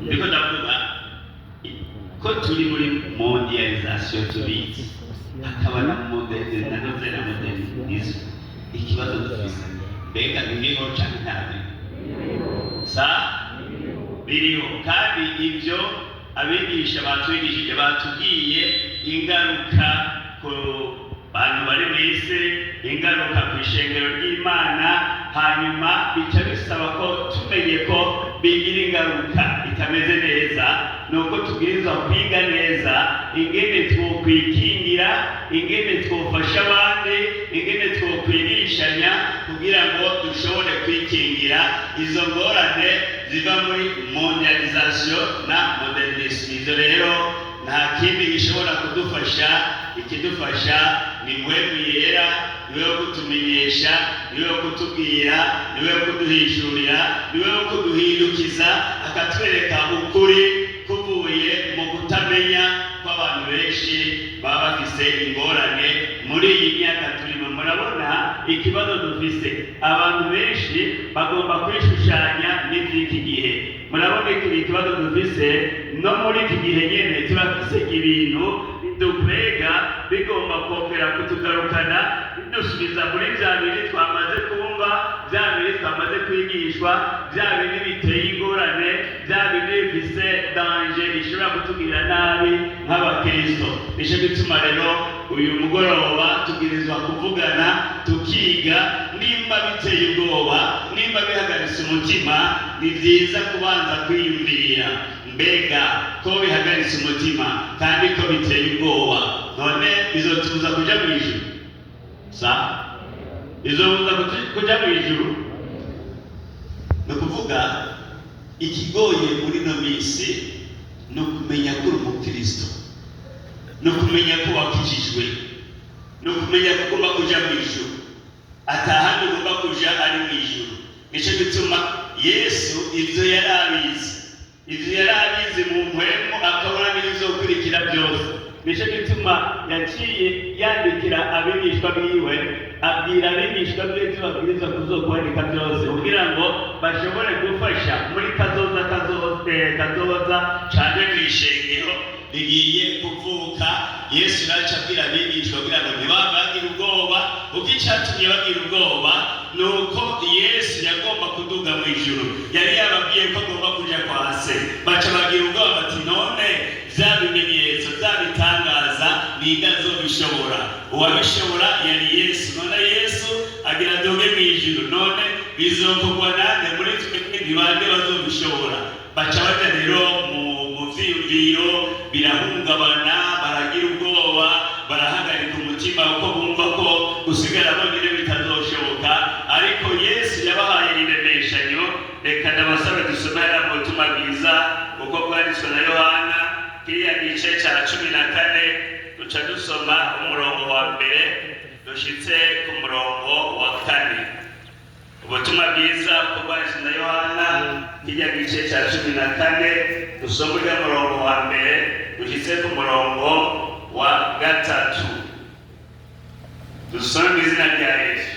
Ndiko ndavuga ko turi muri mondialisation, tubizi, hakaba na moderne na noze na modernisme. Ikibazo dufise, mbega biriho canke ntabiriho? Sa biriho. Kandi ibyo abigisha batwigishije, batubwiye ingaruka ku bantu bari mu isi, ingaruka ku ishengero ry'Imana. Hanyuma bica bisaba ko tumenye ko bigira ingaruka itameze neza, ni uko tubwirizwa kwiga neza ingene twokwikingira, ingene twofasha abandi, ingene twokwigishanya kugira ngo dushobore kwikingira izo ngorane ziva muri mondialisation na modernisme. Ivyo rero nta kindi gishobora kudufasha. Ikidufasha ni Mpwemu Yera, niwe wo kutumenyesha, niwe wo kutubwira, niwe wo kuduhishurira, niwe wo kuduhindukiza, akatwereka ukuri kuvuye mu kutamenya kw'abantu benshi baba bafise ingorane muri iyi myaka turimo. Murabona ikibazo dufise, abantu benshi bagomba kwishushanya n'ivy'iki gihe. Murabona iki ikibazo dufise no muri iki gihe nyene, turafise ibintu bidukwega, bigomba kongera kutugarukana, bidusubiza muri vya bindi twamaze kumva, vya bindi twamaze kwigishwa, vya bindi biteye ingorane, vya bindi bifise danger ishobora kutugirira nabi nk'abakristo. Nico gituma rero uyu mugoroba tubwirizwa kuvugana, tukiga. Nimba biteye ubwoba, nimba bihagaritse umutima, ni vyiza kubanza kwiyumvira: mbega ko bihagaritse umutima kandi ko biteye ubwoba, none bizotubuza kuja mw'ijuru? Sa bizobuza kuja mw'ijuru? Ni ukuvuga, ikigoye muri ino minsi ni ukumenya ko uri umukristo, ni ukumenya ko wakijijwe, ni ukumenya ko ugomba kuja mu ijuru, atahandi ugomba kuja ari mu ijuru. Nicyo gituma Yesu ivyo yari abizi, ivyo yari abizi mu mpwemu, akabona n'ibizokurikira byose. Nicyo gituma yaciye yandikira abigishwa biwe, abwira abigishwa biwe ivyo babwirizwa kuzokwandika byose kugira ngo bashobore gufasha muri kazoza, kazoza cane mw'ishengero rigiye kuvuka. Yesu yaca abwira abigishwa kugira ngo ntibabagire ubwoba, kuko icyatumye bagira ubwoba ni uko Yesu yagomba kuduga mu ijuru, yari yababwiye ko agomba kuja kwa Se. Baca bagira ubwoba bati: "None vya bimenyetso, vya bitangaza, ninde azobishobora?" Uwabishobora yari Yesu. None Yesu agira aduge mu ijuru, none bizokorwa nande muri twebwe? Ni bande bazobishobora? Baca baja rero mu vyiyumviro, birahungabana, baragira ubwoba, barahagarika umutima, kuko bumva ko gusigara bonyine bitazoshoboka. Ariko Yesu yabahaye iremeshanyo. Reka ndabasabe dusome hariya mu butumwa bwiza uko bwanditswe na Yohana, kiriya gice ca 14, duca dusoma umurongo wa mbere dushitse ku murongo wa kane. Ubutumwa bwiza uko bwanditswe na Yohana, kirya gice ca 14, dusoma urya murongo wa mbere dushitse ku murongo wa gatatu. Dusome mu izina rya Yesu.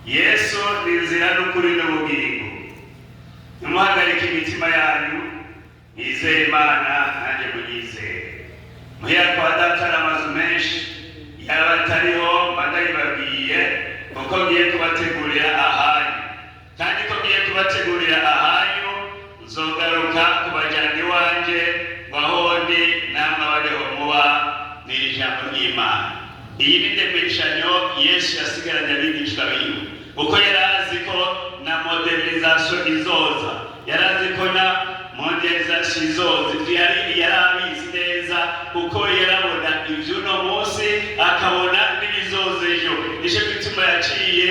Yesu ni inzira n'ukuri n'ubugingo. Ntimuhagarike imitima yanyu, mwizere Imana, nanjye munyizere. Muhira kwa Data hari amazu menshi, yaba atariho mba ndabibabwiye, kuko ngiye kubategurira ahanyu. Kandi ko ngiye kubategurira ahanyu, nzogaruka kubajyana iwanjye, ngo aho ndi namwe abariho muba. Ni ijambo ry'Imana. Iyi ni ndemeshanyo Yesu yasigaranye abigishwa biwe, kuko yari azi ko na modernisation izoza, yari azi ko na mondialisation izoza. Ivyo yari abizi neza, kuko yarabona ivy'uno munsi, akabona n'ibizoza ejo. Nico gituma yaciye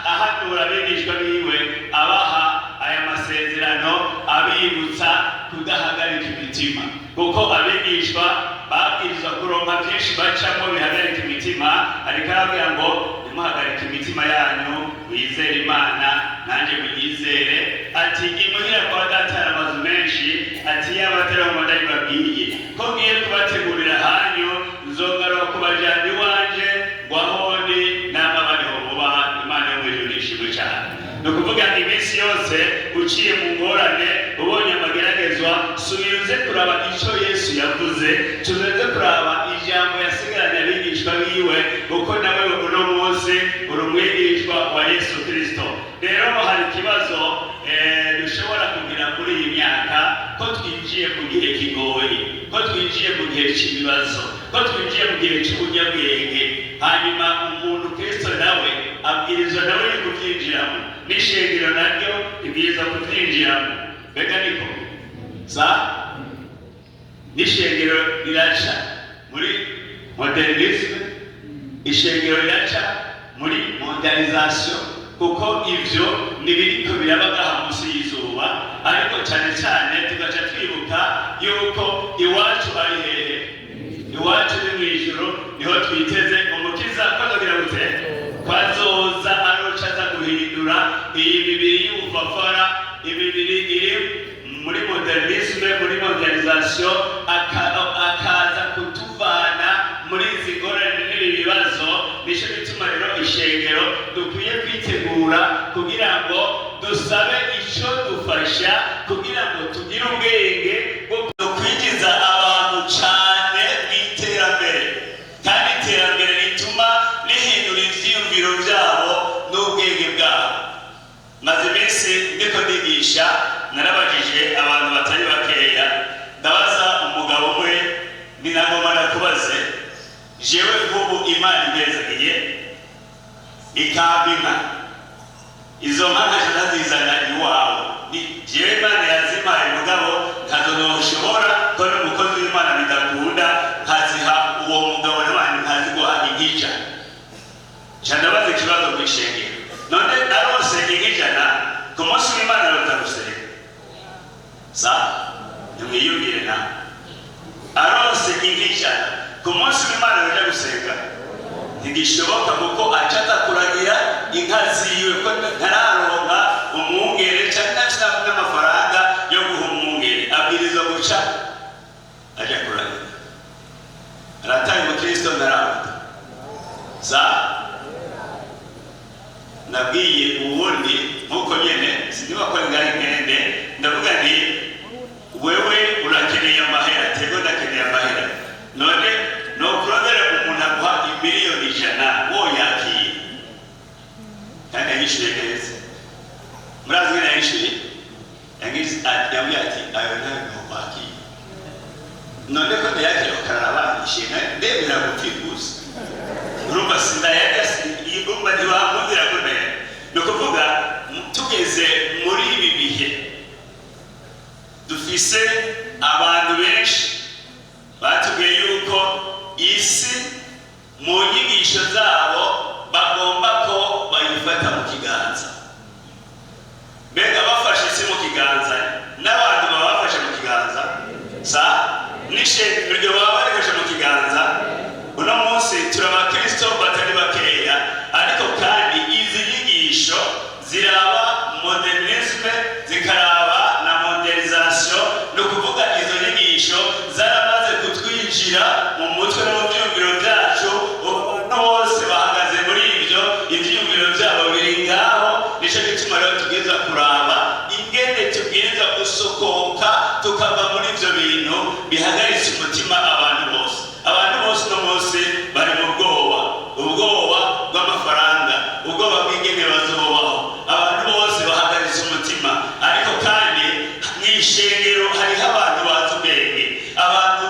ahanura abigishwa biwe, abaha aya masezerano, abibutsa kudahagarika imitima, kuko abigishwa babwirizwa kuronka byinshi bacamo bihagarika imitima. Ariko arabwira ngo: "Ntimuhagarike imitima yanyu, wizere Imana, nanjye munyizere." Ati: "Imuhira kwa Data hari amazu menshi." Ati: "Yaba atariho ngo ndabibabwiye ko ngiye kubategurira hanyu, nzogaruka kubajyana iwanje, ngo aho ndi namwe abariho muba." Imana yo mu ijuru nishimwe cyane. Ni ukuvuga, iminsi yose uciye mu ngorane, ubonye amagerageza. Kuraba icyo Yesu yavuze, tuze kuraba ijambo yasigaranye abigishwa biwe, kuko nawe uno munsi uri umwigishwa wa Yesu Kirisito. Rero hari ikibazo dushobora kugira muri iyi myaka, ko twinjiye mu gihe kigoye, ko twinjiye mu gihe cy'ibibazo, ko twinjiye mu gihe cy'ubunyabwenge. Hanyuma umuntu Kristo nawe abwirizwa nawe ni kubyinjiramo, n'ishengero naryo ribwirizwa kubyinjiramo. Mbega niko sa n'ishengero riraca muri modernisme, ishengero riraca muri mondialisation, kuko ivyo nibiriko biraba ngaha munsi y'izuba. Ariko cyane cyane tugaca twibuka yuko iwacu ari hehe? Iwacu ni mu ijuru, niho twiteze umukiza ko azogira gute? Ko azoza aroca aza guhindura iyi mibiri y'ubufafara, imibiri iri muri modernisme, muri mondialisation, akaza kutuvana muri izi ngorane n'ibi bibazo. Nicyo gituma rero ishengero dukwiye kwitegura kugira ngo dusabe icyo dufasha, kugira ngo tugire ubwenge bwo kwinjiza abantu cyane mu iterambere, kandi iterambere rituma rihindura ivyiyumviro byabo n'ubwenge bwabo. Maze iminsi ndiko ndigisha, narabajije abantu batari bakeya. Ndabaza umugabo umwe, ninagomba ndakubaze jewe: nk'ubu Imana impezagiye ikampa inka, izo nka nkaca ndazizana iwawe, ni jewe Imana yazimpaye, mugabo ntazo noshobora ko n'umukozi w'Imana bidakunda, nkaziha uwo mugabo n'abandi, nkaziguha inka 100. Nca ndabaza ikibazo kw'ishengero: none aronse inka 100, ku munsi w'Imana aruta gusenga? Sa nimwiyumvire nawe, aronse inka 100, ku munsi w'Imana aja gusenga? Ntigishoboka, kuko acaza kuragira inka ziwe, ko ntararonka umwungere canke ntafise n'amafaranga yo guha umwungere, abwirizwa guca aja kuragira. Arataye umukristo, ntaramuta. Sa nabwiye uwundi nkuko nyene, sindiba ko ngaho inkende, ndavuga nti: "Wewe urakeneye amahera?" "Tego, ndakeneye amahera." "None nokurondera umuntu aguha imiliyoni 100, woyakiye?" Kandi yanyishuye neza. Murazi ngene yanyishuye? Yagize ati, yambwiye ati: "Ayo ntayo nokwakiye." None ko ndayakira bakarara banyishyuye, ndemera gupfa gusa. Urumva sindayarya, urumva ntibankundira ko ndayarya. Ni ukuvuga tugeze muri ibi bihe dufise abantu benshi batubwiye yuko isi mu nyigisho zabo bagomba ko bayifata mu kiganza. Mbega bafashe isi mu kiganza, n'abantu baba bafashe mu kiganza, sa n'ishengero baba barifashe mu kiganza. Uno munsi turi abakristo batari bakeya, ariko kandi izi nyigisho ziraba modernisme, zikaraba na mondialisation. Ni ukuvuga izo nyigisho zaramaze kutwinjira mu mutwe no mu byiyumviro byacu. Abantu bose bahagaze muri ibyo, ibyiyumviro byabo biri ngaho. Nicyo gituma rero tubwirizwa kuraba ingene tubwirizwa gusokoka, tukava muri ibyo bintu bihagaritse umutima abantu bose. Abantu bose uno munsi bari mu bwoba, ubwoba bw'amafaranga, ubwoba bw'ingene bazobaho. Abantu bose bahagaritse umutima. Ariko kandi mu ishengero hariho abantu bazi ubwenge, abantu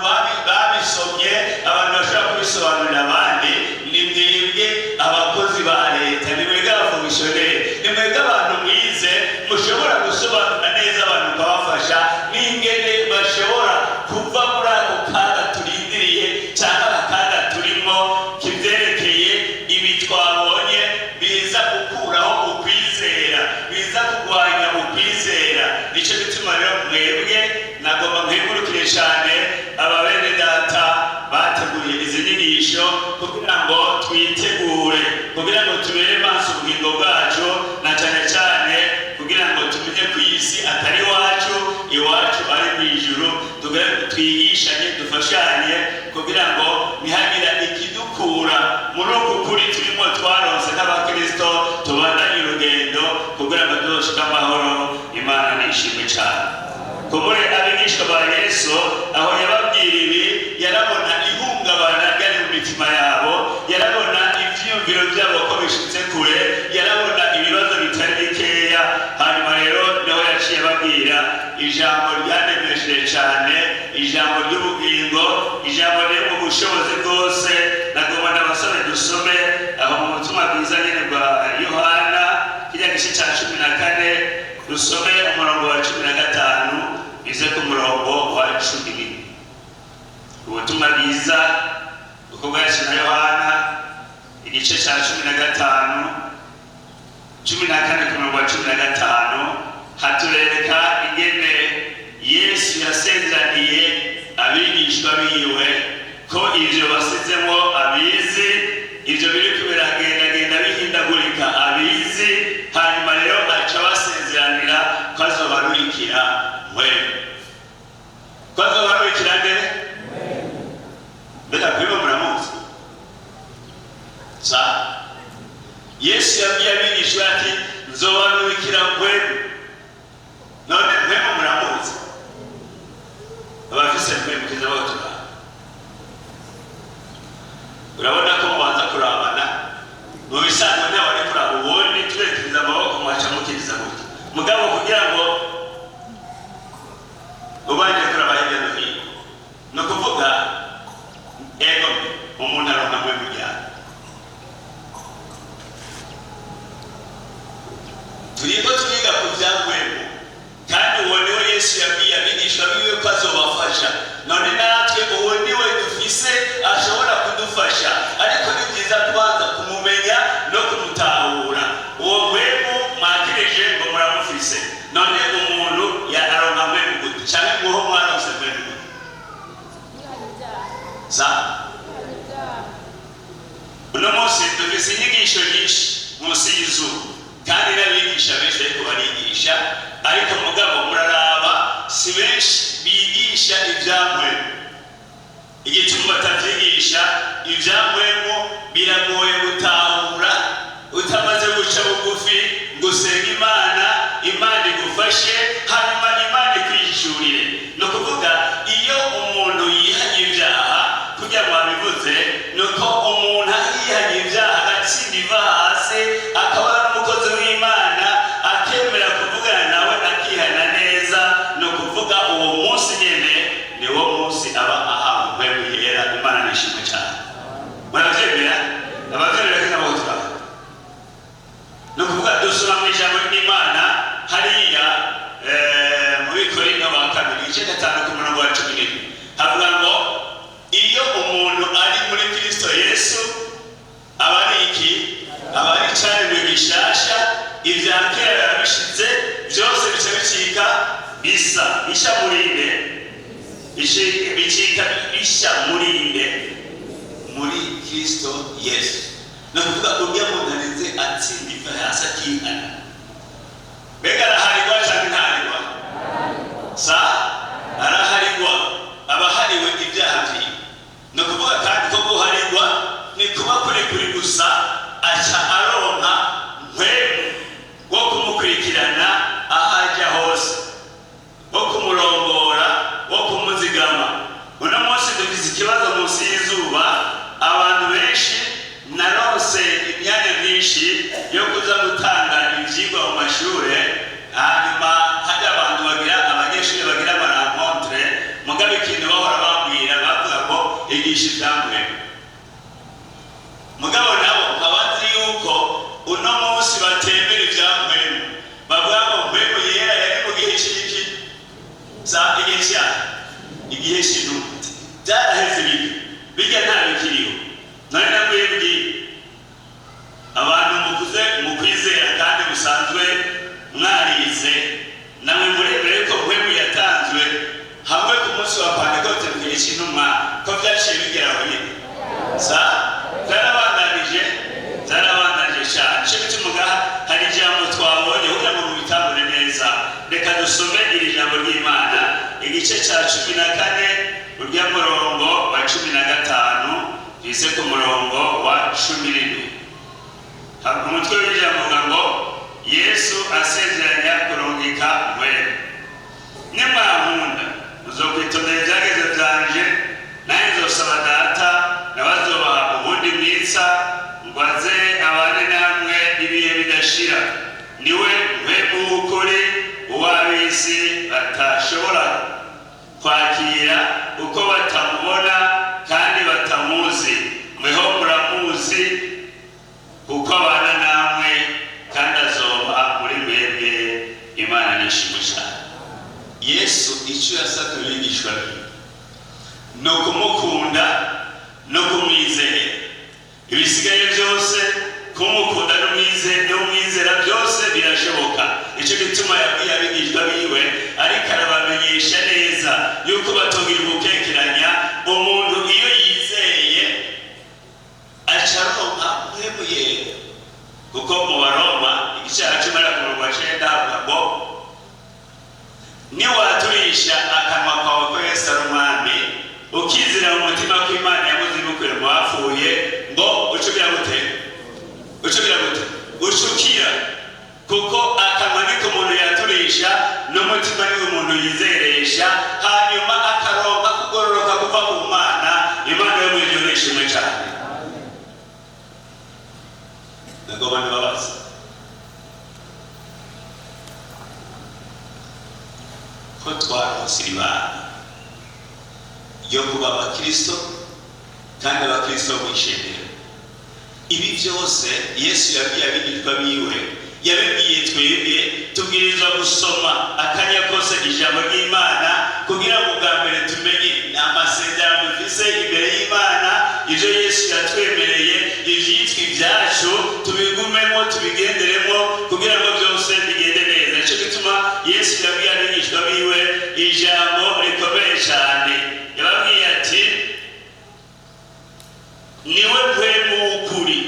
babisomye, abantu bashobora kubisobanurira abandi. Ni mwebwe abakozi ba leta, ni mwebwe abafonctionnaires, ni mwebwe abantu mwize, mushobora gusobanura neza abantu, mukabafasha n'ingene bashobora kuva muri ako kaga turindiriye cyangwa aka kaga turimo, kivyerekeye ibi twabonye biza gukuraho ukwizera, biza kurwanya ukwizera. Nicyo gituma rero mwebwe nagomba nkengurukire cyane aba bene data bateguye izi nyigisho, kugira ngo twitegure, kugira ngo tubere maso ubugingo bwacu, na cyane cyane kugira ngo tumenye ko iyi si atari iwacu, iwacu ari mu ijuru. Twigishanye, dufashanye, kugira ngo ntihagire ikidukura muri uku kuri turimo twaronse nk'abakristo, tubandanye urugendo kugira ngo tuzoshike amahoro. Imana nishimwe cyane. Kumure. Abigishwa ba Yesu aho yababwira ibi, yarabona ihungabana ryari mu mitima yabo, yarabona ivyiyumviro byabo ko bishitse kure, yarabona ibibazo bitari bikeya. Hanyuma rero niho yaciye ababwira ijambo ryanemesheje cyane, ijambo ry'ubugingo, ijambo riri mu bushobozi bwose. Nagomba n'abasore dusome aho mu butumwa bwiza nyine bwa Yohana, kirya gice cya 14, dusome umurongo wa 15 bize ku murongo wa 14. Ubutumwa bwiza uko bwanditswe na Yohana, igice cya 15, 14 ku murongo wa 15, haturereka ingene Yesu yasezeraniye abigishwa biwe ko ivyo basizemo abizi, ivyo biriko biragendagenda bihindagurika abizi. Hanyuma rero aca basezeranira ko azobarurikira Mpwemu. Ko azobarurikira nde? Mbega kwibo muramuzi? Sa Yesu yabwiye abigishwa ati: "Nzobarurikira Mpwemu." None Mpwemu muramuzi? Abafise Mpwemu kiza baturaba. Urabona ko mubanza kurabana. Mu bisanzwe ntawe ari kuraba ubundi, turekeriza amaboko mwaca mukiriza gutya. Mugabo kugira ngo ubanje kuraba hirya no hino, ni ukuvuga ego umuntu aronka Mpwemu ryari? Turiko turiga ku bya Mpwemu, kandi uwo niwe Yesu yabwiye abigishwa biwe ko azobafasha. None natwe uwo niwe dufise ashobora kudufasha, ariko ni byiza kubanza kumumenya no kumutahura. Uwo Mpwemu mwakirije ngo muramufise. None umuntu aronka Mpwemu gute? Canke muho mwaronse Mpwemu gute? Sa uno munsi dufise inyigisho nyinshi munsi y'izuba, kandi n'abigisha benshi ariko barigisha, ariko mugabo muraraba si benshi bigisha ibya Mpwemu. Igituma batavyigisha, ibya Mpwemu biragoye gutahura utamaze guca bugufi ngo usenge Imana, Imana igufashe, hanyuma Imana ikwihishurire. Ni ukuvuga iyo umuntu yihanye ibyaha, kugira ngo wabivuze, ni uko umuntu yihanye ibyaha agatsinda iva hasi, akaba n'umukozi w'Imana akemera kuvugana nawe, akihana neza, ni ukuvuga uwo munsi nyene ni wo munsi aba ahawe Mpwemu Yera. Imana nishimwe cyane. Muravyemera? Abavyemera kina turaba. Ni ukuvuga dusoma mu ijambo ry'Imana hariya mu Bikorinto ba Kabiri, igice 5 ku murongo wa 17, havuga ngo iyo umuntu ari muri Kristo Yesu aba ari iki? Aba ari icaremwe gishasha, ibya kera biba bishize, byose bica bicika bisa bisha murinde, bicika bisha murinde, muri Kristo Yesu. Ni ukuvuga urya muntu arinze atsinda iva hasi akihana, mbega araharigwa cyangwa ntaharigwa? Sa araharigwa, aba ahariwe ibyaha byiwe. Ni ukuvuga kandi ko guharigwa ni kuba kuri kuri gusa, aca aronka Mpwemu wo kumukurikirana aho ajya hose, wo kumurongora, wo kumuzigama. Uno munsi dufise ikibazo munsi y'izuba. Abantu benshi, naronse imyanya myinshi yo kuza gutanga ivyigwa mu mashure, hanyuma hajya abantu bagira, abanyeshuri bagira ama rencontres. Mugabo ikintu bahora bambwira, bavuga ngo igisha ibya Mpwemu. Mugabo nabo nkaba nzi yuko uno munsi batemera ibya Mpwemu. Bavuga ngo Mpwemu Yera yari mu gihe c'iki? Sa igihe cya igihe c'intumwa byaraheze, bijya nta bikiriho. None namwebwe abantu mukuze mu kwizera kandi musanzwe mwarize, namwe murebere ko Mpwemu yatanzwe hamwe ku munsi wa Pantekote mu gihe c'intumwa, ko vyaciye bigera aho nyene? Sa byarabandanije, byarabandanije cyane. Icyo bituma ngaha hari ijambo twabonye kugira ngo mubitangure neza. Reka dusome iri jambo ry'Imana, igice cya 14, urya murongo wa 15 bize ku murongo wa 17. Umutwe w'ijambo uvuga ngo Yesu asezeranya kurungika Mpwemu. Nimwankunda Mwitondera ibyagezwe byanje, nanjye nzosaba Data, nawe azobaha ubundi mwitsa ngo aze abane namwe ibihe bidashira, niwe Mpwemu w'ukuri, uw'ab'isi batashobora kwakira uko batamubona kandi batamuzi. Mweho muramuzi kuko abana namwe kandi azoba muri mwebwe. Imana nishimwe cyane. Yesu icyo yasabye abigishwa be ni ukumukunda no kumwizera. Ibisigaye byose, kumukunda n'umwizera, byose birashoboka. Nicyo gituma yabwiye abigishwa biwe, ariko arabamenyesha neza yuko batogira ugukekeranya. Umuntu iyo yizeye aca aronka Mpwemu Yera, kuko mu Baroma igice cya 19 havuga ngo niwaturisha akanwa kawe ko Yesu ari Umwami, ukizera mu mutima ko Imana yamuzibukuye mu bapfuye, ngo ucubira gute? Ucubira gute? Ucukira. Kuko akanwa niko umuntu yaturisha, n'umutima niwo umuntu yizeresha, hanyuma akaronka kugororoka kuva ku Mana. Imana yo mu ijuru ishimwe cyane. Nagomba ntibabaze ko twaronse ibanga ryo kuba abakristo, kandi abakristo mwishimira ibi byose Yesu yabwiye abigishwa biwe, yabibwiye twebwe. Tubwirizwa gusoma akanya kose ijambo ry'Imana kugira ngo bwa mbere tumenye amasezerano dufise imbere y'Imana, ibyo Yesu yatwemereye, ibyitwa ibyacu, tubigumemo, tubigenderemo kugira ngo byose bigende neza. Nicyo gituma Yesu yabwiye abigishwa biwe ijambo rikomeye cyane. Yababwiye ati: "Niwe Mpwemu w'ukuri,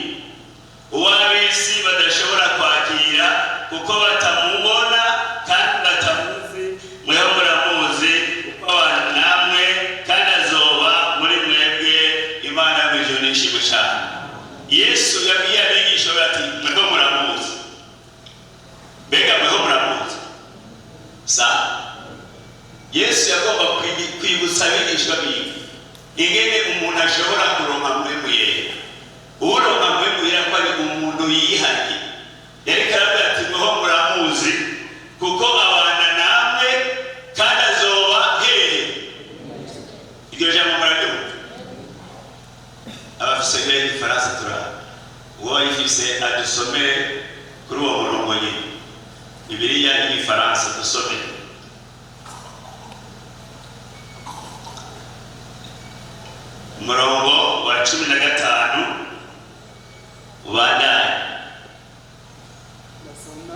uw'ab'isi badashobora kwakira kuko batamubona kandi batamuzi. Mweho muramuzi kuko abana namwe kandi azoba muri mwebwe." Imana yo mu ijuru nishimwe cyane. Yesu yabwiye abigisha be ati: "Mweho muramuzi." Mbega mweho muramuzi? Sa Yesu yagomba kwibutsa abigishwa biwe ingene umuntu ashobora kuronka Mpwemu Yera. Uronka Mpwemu Yera ko ari umuntu yihanye. Yariko aravuga ati: "Mweho muramuzi kuko abana namwe kandi azoba hehe?" Iryo jambo muraryumva? Abafise Bibiliya y'igifaransa, turaba uwo ayifise adusomere kuri uwo murongo nyine. Bibiliya y'igifaransa, dusomere. Umurongo wa 15 ubandanye. Nasoma.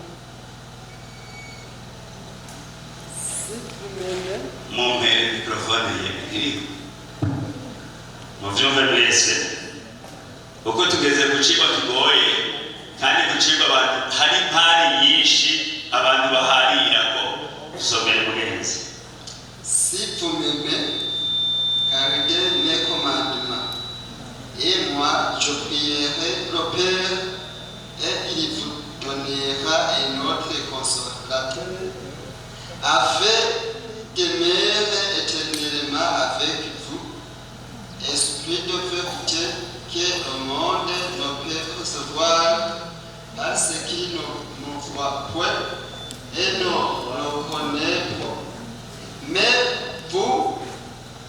Si vous m'aimez, Mumpere mikorofone ye iriho, muvyumve mwese, kuko tugeze ku cigwa kigoye kandi ku cigwa abantu hari impari nyinshi abantu baharirako. Usomere, mugenzi. Si vous m'aimez, gardez mes commandements. Et moi, je prierai le Père, et il vous donnera un autre consolateur, afin de demeurer éternellement avec vous, Esprit de vérité que le monde ne peut recevoir parce qu'il ne nous voit point et ne le connaît pas. Mais vous,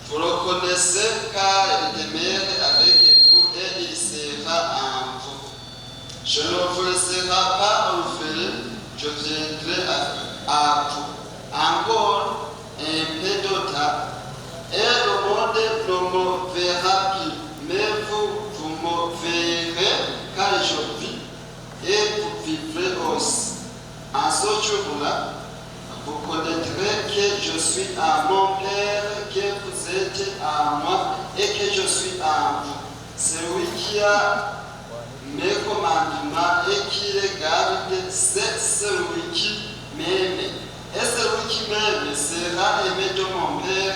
vous le connaissez, car il demeure avec vous et il sera en vous. Je ne vous laisserai pas orphelin, je viendrai à vous. Encore un peu de temps, et le monde ne me verra plus, mais vous, vous me verrez, car je vis, et vous vivrez aussi. En ce jour-là, vous connaîtrez que je suis à mon Père, que vous êtes à moi et que je suis en vous. Celui qui a mes commandements et qui les garde, c'est celui qui m'aime. Et celui qui m'aime sera aimé de mon Père,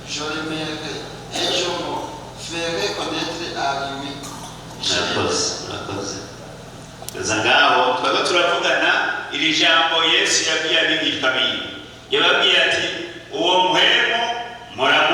je l'aimerai et je me ferai connaître à lui. Murakoze, murakoze. Kugeza ngaho twaba turavugana iri jambo Yesu yabwiye abigishwa biwe. Yababwiye ati: "Uwo Mpwemu muramuzi."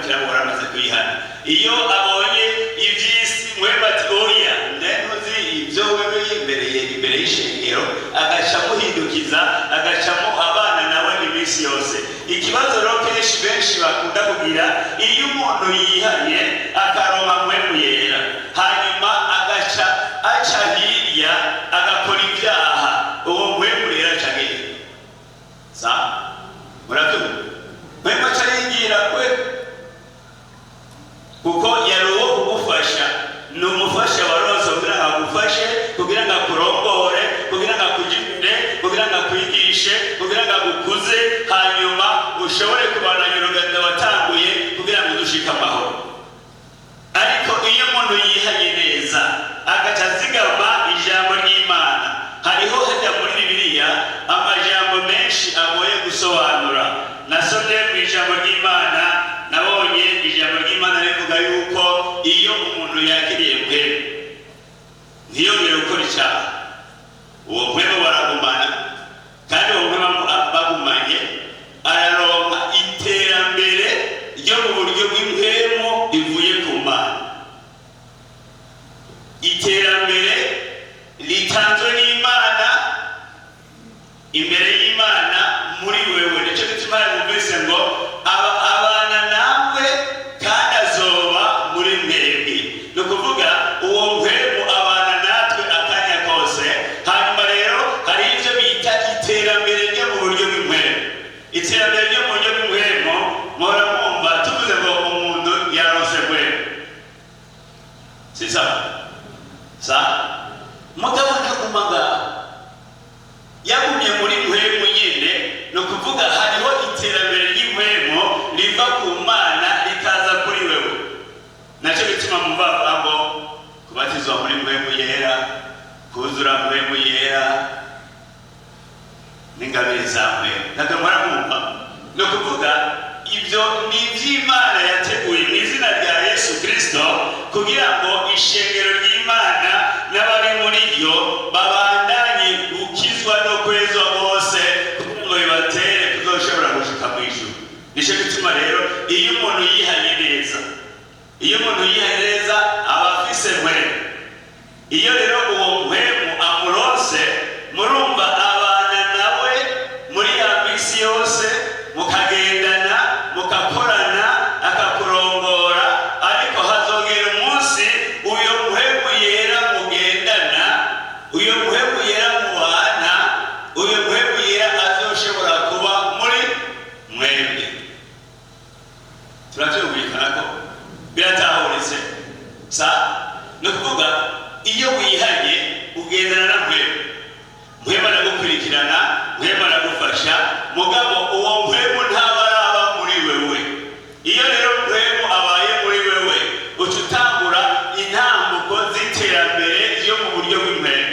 Kirabo waramaze kuyihana. Iyo abonye iby'isi, mwebwe ati: "Oya, ntuzi ibyo wewe yibereye imbere y'ishengero", agaca amuhindukiza, agacamo abana nawe iminsi yose. Ikibazo rero kenshi benshi bakunda kugira, iyo umuntu yihanye akaronka Mpwemu Yera, hanyuma agaca aca hirya agakora ibyaha, uwo Mpwemu rero aca agenda. Sa murabyumva? Mpwemu aca yigira kwe, kuko yari uwo kugufasha. Ni umufasha waronse kugira ngo agufashe, kugira ngo akurongore, kugira ngo akugire, kugira ngo akwigishe, kugira ngo agukuze, hanyuma ushobore kubandanya urugendo watanguye kugira ngo udushike amahoro. Ariko iyo umuntu yihanye neza, agaca azigama ijambo ry'Imana, hariho hajya muri Bibiliya amajambo menshi agoye gusobanura. Nasomye mu ijambo ry'Imana, nabonye ijambo ry'Imana rivuga yuko iyo umuntu yakiriye Mpwemu ntiyongere gukora icyaha, uwo Mpwemu baragumana, kandi uwo Mpwemu bagumanye araronka iterambere ryo mu buryo bw'impwemu rivuye ku Mana, iterambere ritanzwe n'Imana imbere y'Imana muri wewe. Nicyo gituma yumvise ngo aba abana nawe kandi azoba muri mwebwe. Ni ukuvuga uwo Mpwemu abana natwe akanya kose. Hanyuma rero hari ibyo bita iterambere ryo mu buryo bw'impwemu. Iterambere ryo mu buryo bw'impwemu, muhora mwumva tuvuze ngo umuntu yaronse mpwemu, si sawa? Sa mugabo ntaguma ngaho, yagumye muri mpwemu nyine. Ni ukuvuga hariho iterambere ry'impwemu riva ku Mana rikaza kuri wewe. Nacyo bituma mubavuga ngo kubatizwa muri Mpwemu Yera, kuzura Mpwemu Yera n'ingabire za mpwemu. Ntabwo mpora mwumva? Ni ukuvuga ibyo ni iby'Imana yateguye mu izina rya Yesu Kirisito kugira ngo ishengero ry'Imana n'abari muri ryo babandanye gukizwa no kwezwa bose, kugira ngo bibatere kuzoshobora gushika mu ijuru. Nicyo gituma rero iyo umuntu yihanye neza, iyo umuntu yihanye neza, aba afise Mpwemu. Iyo rero uwo Mpwemu amuronse, murumva abana nawe muri ya minsi yose, mukagendana, mukakorana, akakurongora. Ariko hazogera umunsi uyo Mpwemu Yera mugendana, uyo Mpwemu Yera mubana, uyo Mpwemu Yera azoshobora kuba muri mwebwe. Turabyumvikana ko biratahuritse? Sa ni ukuvuga iyo wihanye ugendana na Mpwemu, Mpwemu aragukurikirana, Mpwemu aragufasha, mugabo uwo Mpwemu ntaba araba muri wewe. Iyo rero Mpwemu abaye muri wewe, uca utangura intambuko z'iterambere yo mu buryo bw'impwemu.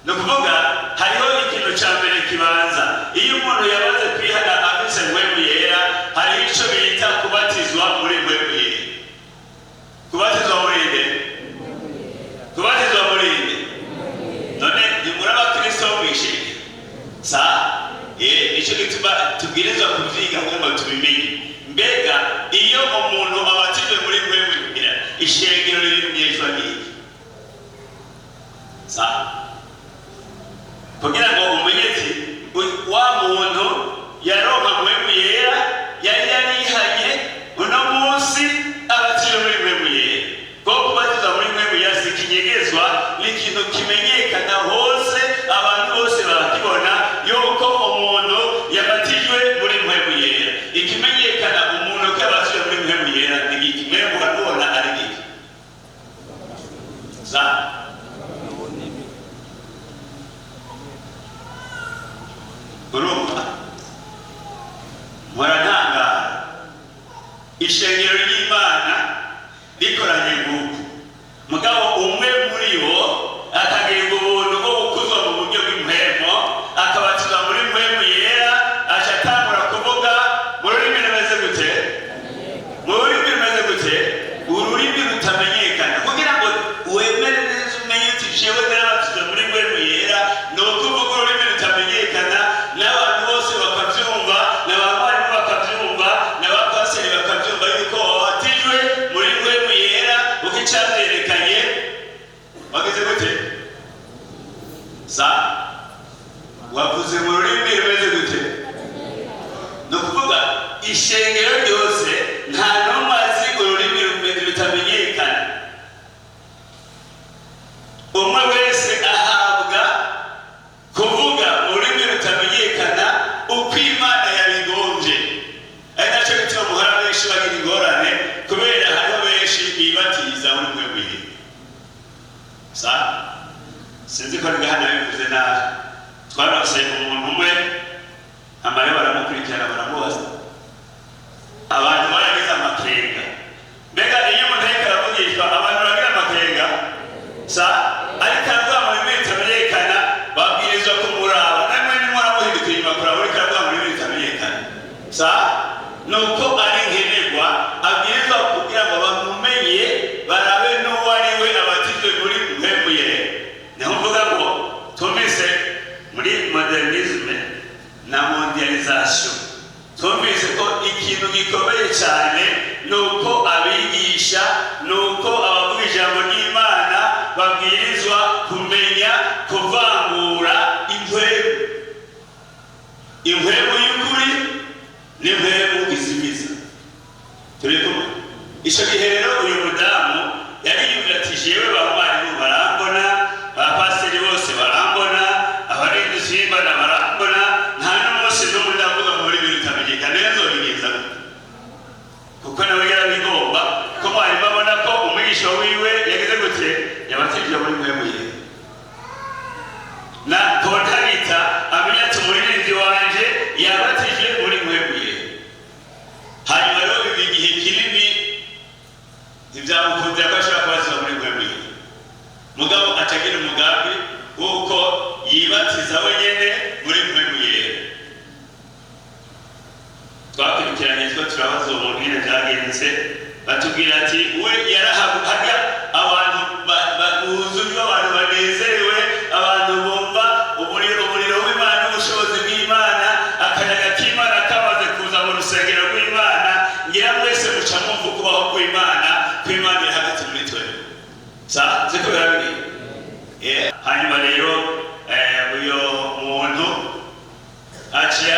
Ni ukuvuga hariho ikintu cya mbere kibanza. Iyo umuntu yamaze kwihana afise Mpwemu Yera, hariho icyo bita kubatizwa muri Mpwemu Yera. Kubatizwa muri nde? Kubatizwa muri nde? None ntimuri abakristo bo mw'ishengero? Sa nicyo gituma tubwirizwa kubyiga kugira ngo tubimenye. Mbega iyo umuntu abatijwe muri Mpwemu Yera, ishengero ririmenyeshwa n'iki? Sa kugira ngo umenye ati wa muntu yaronka Mpwemu Yera, yari yarihanye, uno munsi abatijwe muri Mpwemu Yera. Kuko kubatizwa muri Mpwemu Yera si ikinyegezwa, ni ikintu kimenyekana hose, abantu bose barakibona yuko umuntu yabatijwe muri Mpwemu Yera. Ikimenyekana umuntu ko yabatijwe muri Mpwemu Yera ni iki? Mwebwe urabona ari iki? Sa urumva mpora ntangara, ishengero ry'Imana rikoranye nguku, mugabo umwe muri bo akagirirwa ubuntu bwo gukuzwa mu buryo bw'impwemu, akabatizwa muri Mpwemu Yera, aca atangura kuvuga mu rurimi rumeze gute? Mu rurimi rumeze gute? Ururimi rutamenyekana. Kugira ngo wemere neza, umenye uti: "Jewe narabatizwa muri Mpwemu Yera", ni ukuvuga ururimi rutamenyekana, n'abantu bose bakabyumva, n'abarimu bakabyumva, n'abapasiteri bakabyumva yuko. Sa wavuze mu rurimi rumeze gute? Ni ukuvuga ishengero ryose nta n'umwe azi ururimi rutamenyekana. Umwe wese ahabwa kuvuga mu rurimi rutamenyekana uko Imana yabigombye. Ari nacyo gituma muhora benshi bagira ingorane, kubera hariho benshi bibatiza muri mwe mwihe. Sa sinzi ko ari hano bivuze nabi. Twarose umuntu umwe amare baramukurikirana, baramubaza, abantu baragize amakenga. Mbega iyo umuntu ariko aravugishwa, abantu baragira amakenga? Sa ariko aravuga mu rurimi rutamenyekana, babwirizwa kumuraba. Namwe nimwaramuhinduka inyuma kuraba uriko aravuga mu rurimi rutamenyekana. Sa nuko ari nkenerwa, abwirizwa kugira ngo bamumenye, barabe n'uwo ari we abatijwe muri mpemu yera. Niho mvuga ngo tumvise muri modernisme na mondialisation, tumvise ko ikintu gikomeye cyane ni uko abigisha, ni uko abavuga ijambo ry'Imana babwirizwa kumenya kuvangura impwemu, impwemu y'ukuri n'impwemu izimiza. Turi kumwe? Icyo gihe rero uyu mudamu yari yumvira ati: "Jewe bamwarimu barambona, abapasiteri bose barambona, abarinzi b'Imana barambona, nta n'umunsi n'umwe ndavuga mu rurimi rutamenyekana. Rero nzobigenza gute?" Kuko nawe yarabigomba ko mwarimu abona ko umwigisha wiwe yagize gute, yabatije muri mpwemu yera, na kontagita amenya ati: "Umuririmbyi wanje yabatijwe muri mpwemu yera." Hanyuma rero biba igihe kinini ntibyamukundira ko ashobora kubatizwa muri mpwemu yera, mugabo acagira umugambi w'uko yibatiza wenyene muri mpwemu yera. Twakurikiranye two turabaza uwo muntu nyine byagenze, batubwira ati we yarahabwa abantu buzuye, abantu banezerewe, abantu bumva umuriro, umuriro w'Imana n'ubushobozi bw'Imana, akayaga k'Imana kamaze kuza mu rusengero rw'Imana. Ngira mwese muca mwumva ukubaho kw'Imana, kw'Imana iri hagati muri twe. Sa ziko birabiri. Hanyuma rero uyo muntu aciye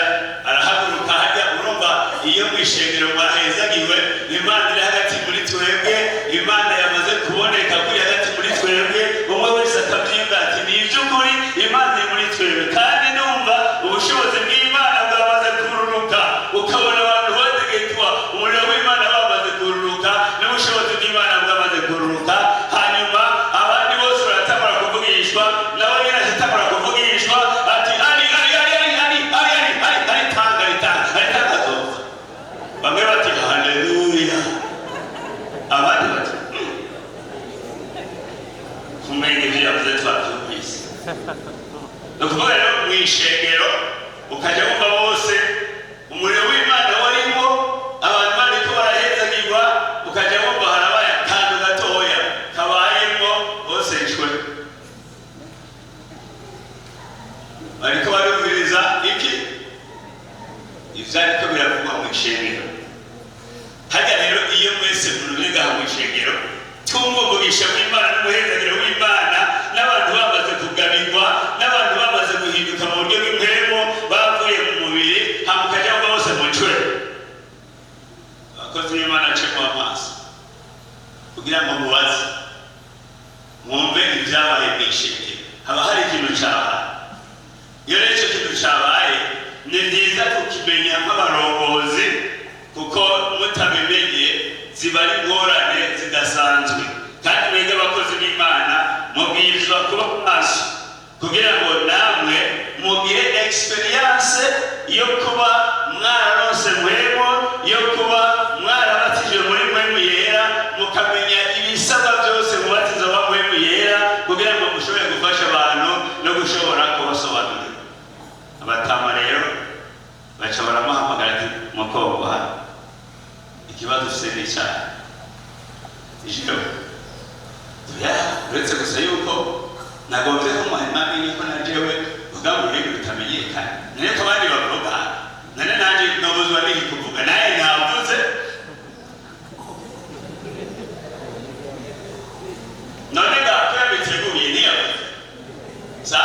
arahaguruka hajya. Urumva iyo mu ishengero mwahezagiwe, Imana iri hagati muri twebwe, Imana yamaze kuboneka kuri hagati muri twebwe, umwe wese akabyimba ati: "Ni iby'ukuri, Imana iri muri twebwe, kandi numva ubushobozi bw'Imana bwamaze kururuka." Ukabona abantu bategekwa umuriro w'Imana bamaze kururuka n'ubushobozi bw'Imana bwamaze kururuka. Hanyuma abandi bose baratangura kuvugishwa, nawe nyine aratangura kuvugishwa ati: "Ari ari ari ari ari ari ari ari ari tanga, ari tanga, ari tanga zoza." Bamwe bati: "Haleluya," abandi bati: "Kumenya ibyo yavuze twabyumvise." Ni ukuvuga rero mu ishengero ukajya wumva bose umuriro w'Imana warimo, abantu bariko barahezagirwa, ukajya wumva harabaye akantu gatoya kabayemo, bose nshwe bariko barumviriza iki ivyariko biravugwa mu ishengero. Harya rero iyo mwese muri ngaha mu ishengero tumva umugisha w'Imana n'umuhezagiro w'Imana, n'abantu bamaze kugabirwa, n'abantu bamaze guhinduka mu buryo bw'impwemu, bavuye mu mubiri, hama ukajya wumva bose mucwe. Abakozi b'Imana acemo amaso kugira ngo mubaze, mwumve ibyabaye mu ishengero. Haba hari ikintu cabaye. Iyo rero icyo kintu cabaye, ni byiza kukimenya nk'abarongozi, kuko mutabimenye ziba ari ingorane zidasanzwe. Kandi mwebwe abakozi b'Imana mubwirizwa kuba maso kugira ngo namwe mugire expérience yo kuba mwararonse mpwemu, yo kuba mwarabatijwe muri mpwemu yera, mukamenya ibisabwa byose mu batizo wa mpwemu yera, kugira ngo mushobore gufasha abantu no gushobora kubasobanurira. Abatama rero baca baramuhamagara ati: "Mukobwa, hano ikibazo ufise ni icyaha." "Jewe ya, uretse gusa yuko nagombye ko mwarimu amenye ko na jewe vuga mu rurimi rutamenyekana, none ko abandi bavuga, none nanjye nobuzwa n'iki kuvuga? Naye navuze." None ga ko yabiteguye ntiyavuze? Sa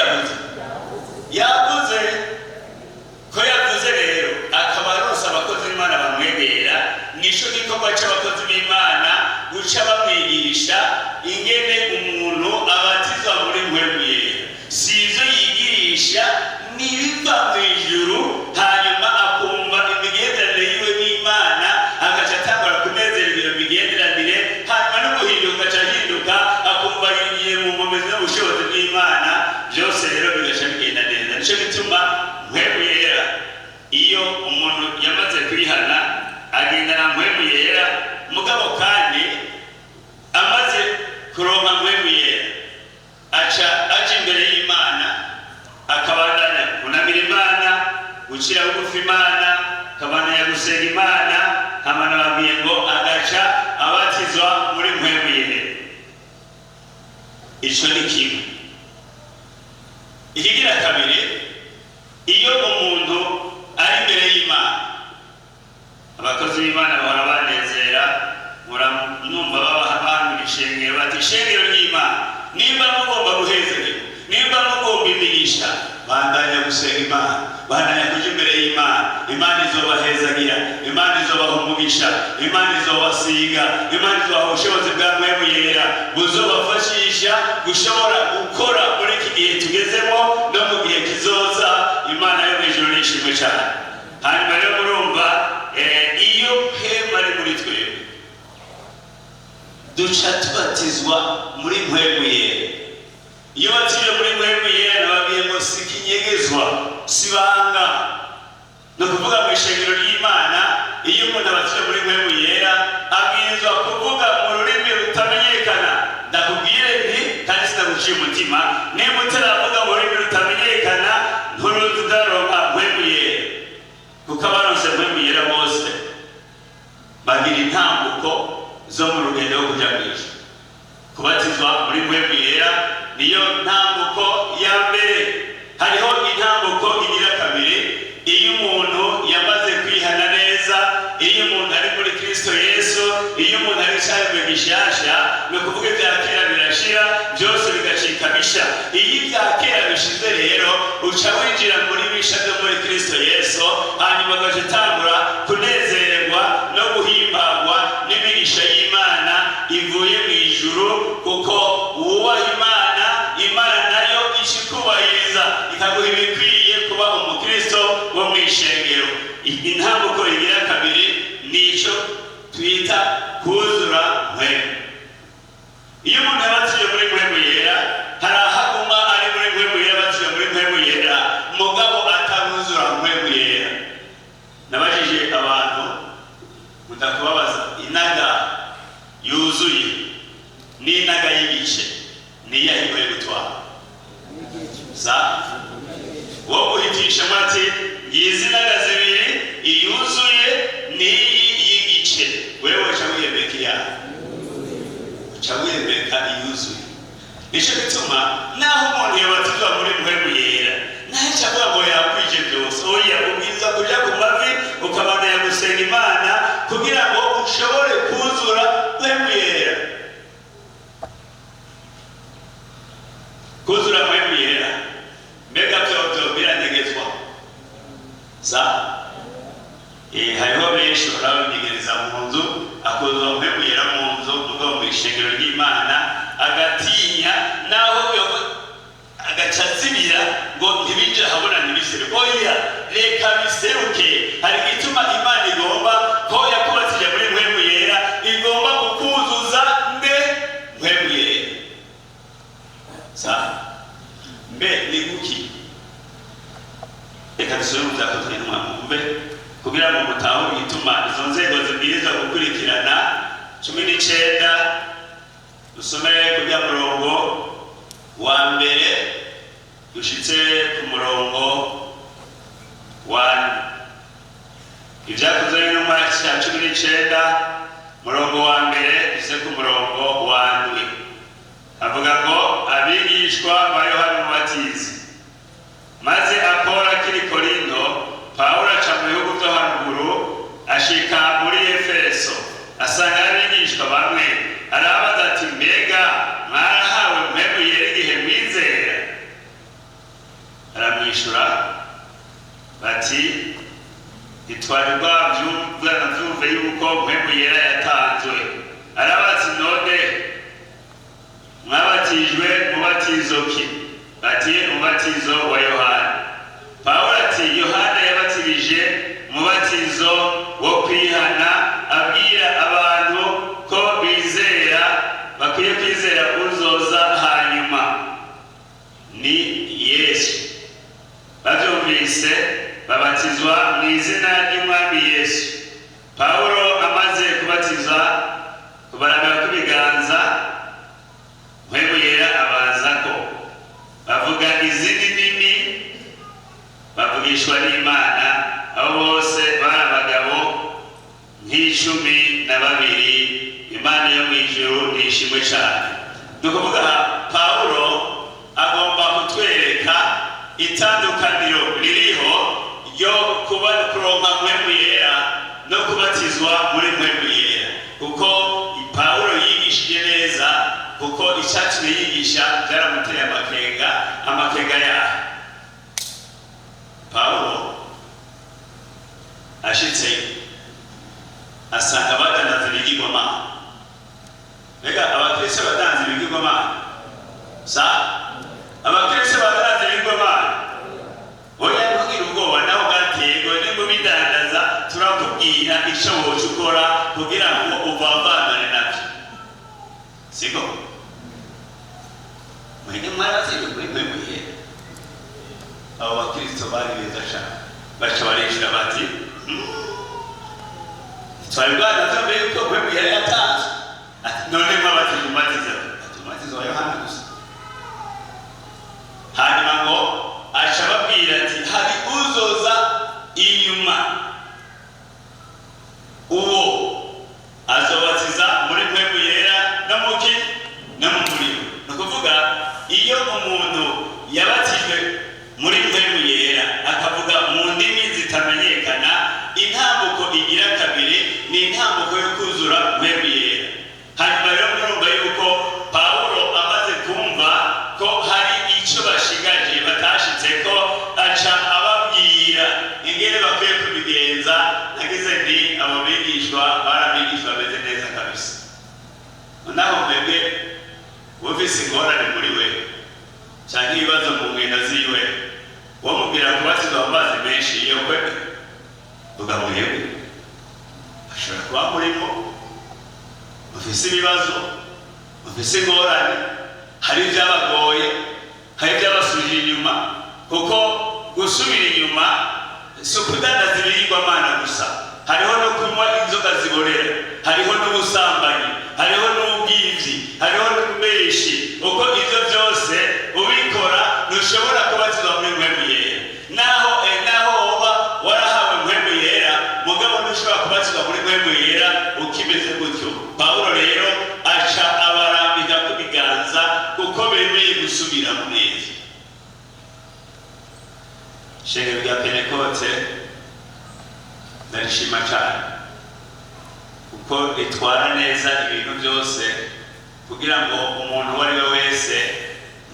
Ntiyavuze? Yavuze. Ko yavuze rero, akaba aronse abakozi b'Imana bamwegera. Nico gikorwa c'abakozi b'Imana, guca bamwigisha ingene umuntu abatizwa muri Mpwemu Yera. Si ivyo yigirisha, nibiva mu ijuru. Hanyuma akumva imigenderanire yiwe n'Imana, agaca atangura kunezerwa iyo migenderanire. Hanyuma no guhinduka aca ahinduka, akumva yigiye mu nkomezi n'ubushobozi bw'Imana. Byose rero bigaca bigenda neza. Nico gituma Mpwemu Yera, iyo umuntu yamaze kwihana, agendana Mpwemu Yera. Mugabo kandi amaze kuronka Mpwemu Yera, aca aja imbere y'Imana, akabandanya kunamira Imana, gucira bugufi Imana, akabandanya gusenga Imana. Hama nababwiye ngo agaca abatizwa muri Mpwemu Yera. Ico ni kimwe. Ikigira kabiri, iyo umuntu ari imbere y'Imana, abakozi b'Imana bahora banezera. Numva babaha bantu ishengero, bati: "Ishengero ry'Imana, nimba mugomba guhezerwa, nimba mugomba imigisha, bandanya gusenga Imana, bandanya kuja imbere y'Imana. Imana izobahezagira, Imana izobaha umugisha, Imana izobasiga, Imana izobaha ubushobozi bwa Mpwemu Yera buzobafashisha gushobora gukora muri iki gihe tugezemo no mu gihe kizoza." Imana yo mu ijuru nishimwe cyane. Hanyuma rero murumva, iyo Mpwemu ari muri twebwe, duca tubatizwa muri Mpwemu Yera. Iyo batije muri Mpwemu Yera, nababwiye ngo si ikinyegezwa, si banga. Ni ukuvuga mu ishengero ry'Imana, iyo umuntu abatije muri Mpwemu Yera, abwirizwa kuvuga mu rurimi rutamenyekana. Ndakubwire nti, kandi sinaguciye umutima, niba utaravuga mu rurimi rutamenyekana, nturudaronka Mpwemu Yera. Kuko abaronse Mpwemu Yera bose bagira intambuko zo mu rugendo rwo kuja mw'ijuru. Kubatizwa muri Mpwemu Yera niyo ntambuko ya mbere. Hariho intambuko igira kabiri. Iyo umuntu yamaze kwihana neza, iyo umuntu ari muri Kristo Yesu, iyo umuntu ari icyaremwe gishasha, ni ukuvuga ibya kera birashira, byose bigacika bisha. Iyo ibya kera bishize rero, uca winjira muri bisha byo muri Kristo Yesu. Hanyuma ugaca utangura kunezererwa no guhimbagwa n'imigisha y'Imana ivuye mu ijuru, kuko wubaha Imana, Imana nayo ikikubahiriza, ikaguha ibikwiye kuba umukristo wo mu ishengero. Intambuko igira kabiri nico twita kuzura Mpwemu. Iyo umuntu yabatije muri Mpwemu Yera, hari aho aguma ari muri Mpwemu Yera, abatije muri Mpwemu Yera, mugabo ataruzura Mpwemu Yera. Nabajije abantu, mudakubabaza, inaga yuzuye n'inaga y'igice, niyo ahigoye gutwara za wo guhitishamo? Ati: "Ngizi inaga zibiri, iyuzuye n'iyi y'igice." Wewe uca wiyemeka iyawe, uca wiyemeka iyuzuye. Nicyo gituma naho umuntu yabatizwa muri Mpwemu Yera, naho icyo avuga ngo yakwije byose, oya. Ubwiza kuja ku mavi, ukabandanya gusenga Imana kugira ngo ushobore kuzura Mpwemu Yera. Kuzura Mpwemu Yera, mbega vyovyo biranyegezwa sa? Hariho benshi barabinyegereza mu nzu, akuzura Mpwemu Yera mu nzu, mugabo mu ishengero ry'Imana agatinya, naho agaca azibira ngo ntibije ahabona, ntibiseruke. Oya, reka biseruke. Hari igituma Imana igomba ko yakubatije muri Mpwemu Yera, igomba kukuzuza mbe Mpwemu Yera sa. Mbe ni kuki? Reka dusubire mu Byakozwe n'Intumwa, mwumve, kugira ngo mutahure igituma izo nzego zibwirizwa gukurikirana. 19, dusome kujya murongo wa mbere dushitse ku murongo wa. Ibyakozwe n'Intumwa cya 19, murongo wa mbere dushitse ku murongo wa ndwi. Avuga ngo: "Abigishwa ba Yohana Umubatizi. Maze Apolo akiri Korinto, Pawulo aca mu bihugu byo haruguru, ashika muri Efeso, asanga abigishwa bamwe, arabaza ati: 'Mbega mwarahawe Mpwemu Yera igihe mwizera?' Ntitwari bwanavyumve yuko Mpwemu Yera yatanzwe. Arabaza: "None mwabatijwe mubatizo ki?" Bati: "Umubatizo wa Yohana." Pawulo ati: "Yohana yabatirije umubatizo wo kwihana, abwira abantu ko bizera, bakwiye kwizera uzoza hanyuma, ni Yesu." Bavyumvise babatizwa mu izina ry'Umwami Yesu. Pawulo amaze kubatiza, kubarambika kw'ibiganza, Mpwemu Yera abazako, bavuga izindi ndimi, bavugishwa n'Imana. Abo bose bari abagabo nk'12. Imana yo mu ijuru nishimwe cyane. Ni ukuvuga, Pawulo agomba kutwereka itandukaniro ririho ryo kuba kuronka Mpwemu Yera no kubatizwa muri Mpwemu Yera, kuko Pawulo yigishije neza, kuko icyatumye yigisha byaramuteye amakenga. Amakenga yahe? Pawulo ashitse asanga badandaza ibigirwamana. Mbega abakristo badandaza ibigirwamana? Sa abakristo badandaza ibigirwamana? Oya, ntugire ubwoba, nawe bwaterwa nimba ubidandaza, turakubwira icyo woca ukora kugira ngo uvavanane nabyo. Siko mwene mwarabatijwe muri Mpwemu Yera? Abo bakristo bari beza cyane, baca barishura bati: "Twari bwanavyumve yuko Mpwemu Yera yatanzwe." Ati: "None mwabatijwe umubatizo?" Ati: "Umubatizo wa Yohana gusa." Hanyuma ngo aca ababwira ati: "Hari uzoza inyuma, uwo azobatiza muri Mpwemu Yera no muki no mu muriro." Ni ukuvuga, iyo umuntu yabatijwe muri Mpwemu Yera akavuga mu ndimi zitamenyekana, intambuko igira kabiri ni intambuko yo kuzura Mpwemu Yera. Hanyuma rero murumva yuko Pawulo amaze kumva ko hari icyo bashigaje batashitseko, aca ababwira ingene bakwiye kubigenza. Nagize nti abo bigishwa bari abigishwa bameze neza kabisa. Naho mwebwe wumvise ingorane muri we cyangwa ibibazo mu ngendo ziwe, wamubwira kubatizwa mu mazi menshi, iyo kwe vuga mwebwe ashobora kuba murimo mufise ibibazo, mufise ingorane, hari ibyabagoye, hari ibyabasubije inyuma, kuko gusubira inyuma si ukudandaza ibigirwamana gusa, hariho no kunywa inzoga ziborera, hariho n'ubusambanyi, hariho n'ubwivyi, hariho n'ububeshi. Uko ivyo byose ubikora, ntushobora kubatizwa muri Mpwemu Yera. Naho woba warahawe Mpwemu Yera, mugabo ntushobora kubatizwa muri Mpwemu Yera ukimeze gutyo. Pawulo rero aca abarambika ku biganza kuko bemeye gusubiramo neza. Shengero rya Pentekote ndarishima cyane kuko ritwara neza ibintu byose kugira ngo umuntu uwo ari we wese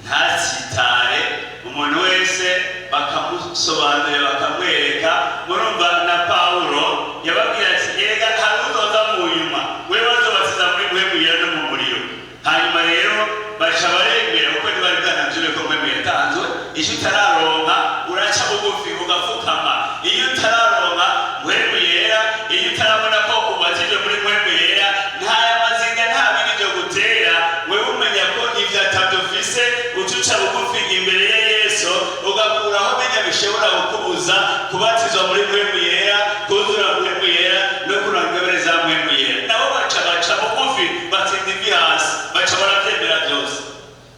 ntasitare, umuntu wese bakamusobanurira, bakamwereka. Murumva na Pawulo yababwira ati: "Erega hari uzoza mu nyuma, we bazobatiza muri Mpwemu Yera no mu muriro." Hanyuma rero baca baremera, kuko ntibari bwanavyure ko Mpwemu yatanzwe. Icyo utararonka uraca bugufi ugapfukama. Iyo utararonka Mpwemu Yera, iyo utarabona ko ubatijwe muri Mpwemu Yera, nta mazinga, nta bindi byo gutera. Wewe umenya ko ivyo atabyo ufise, ucuca bugufi imbere ya Yesu, ugakuraho benya bishobora kukubuza kubatizwa muri Mpwemu Yera, kuzura Mpwemu Yera no kuranga ingabire za Mpwemu Yera. Nabo baca bugufi, batsinda ivi hasi, baca baravyemera byose,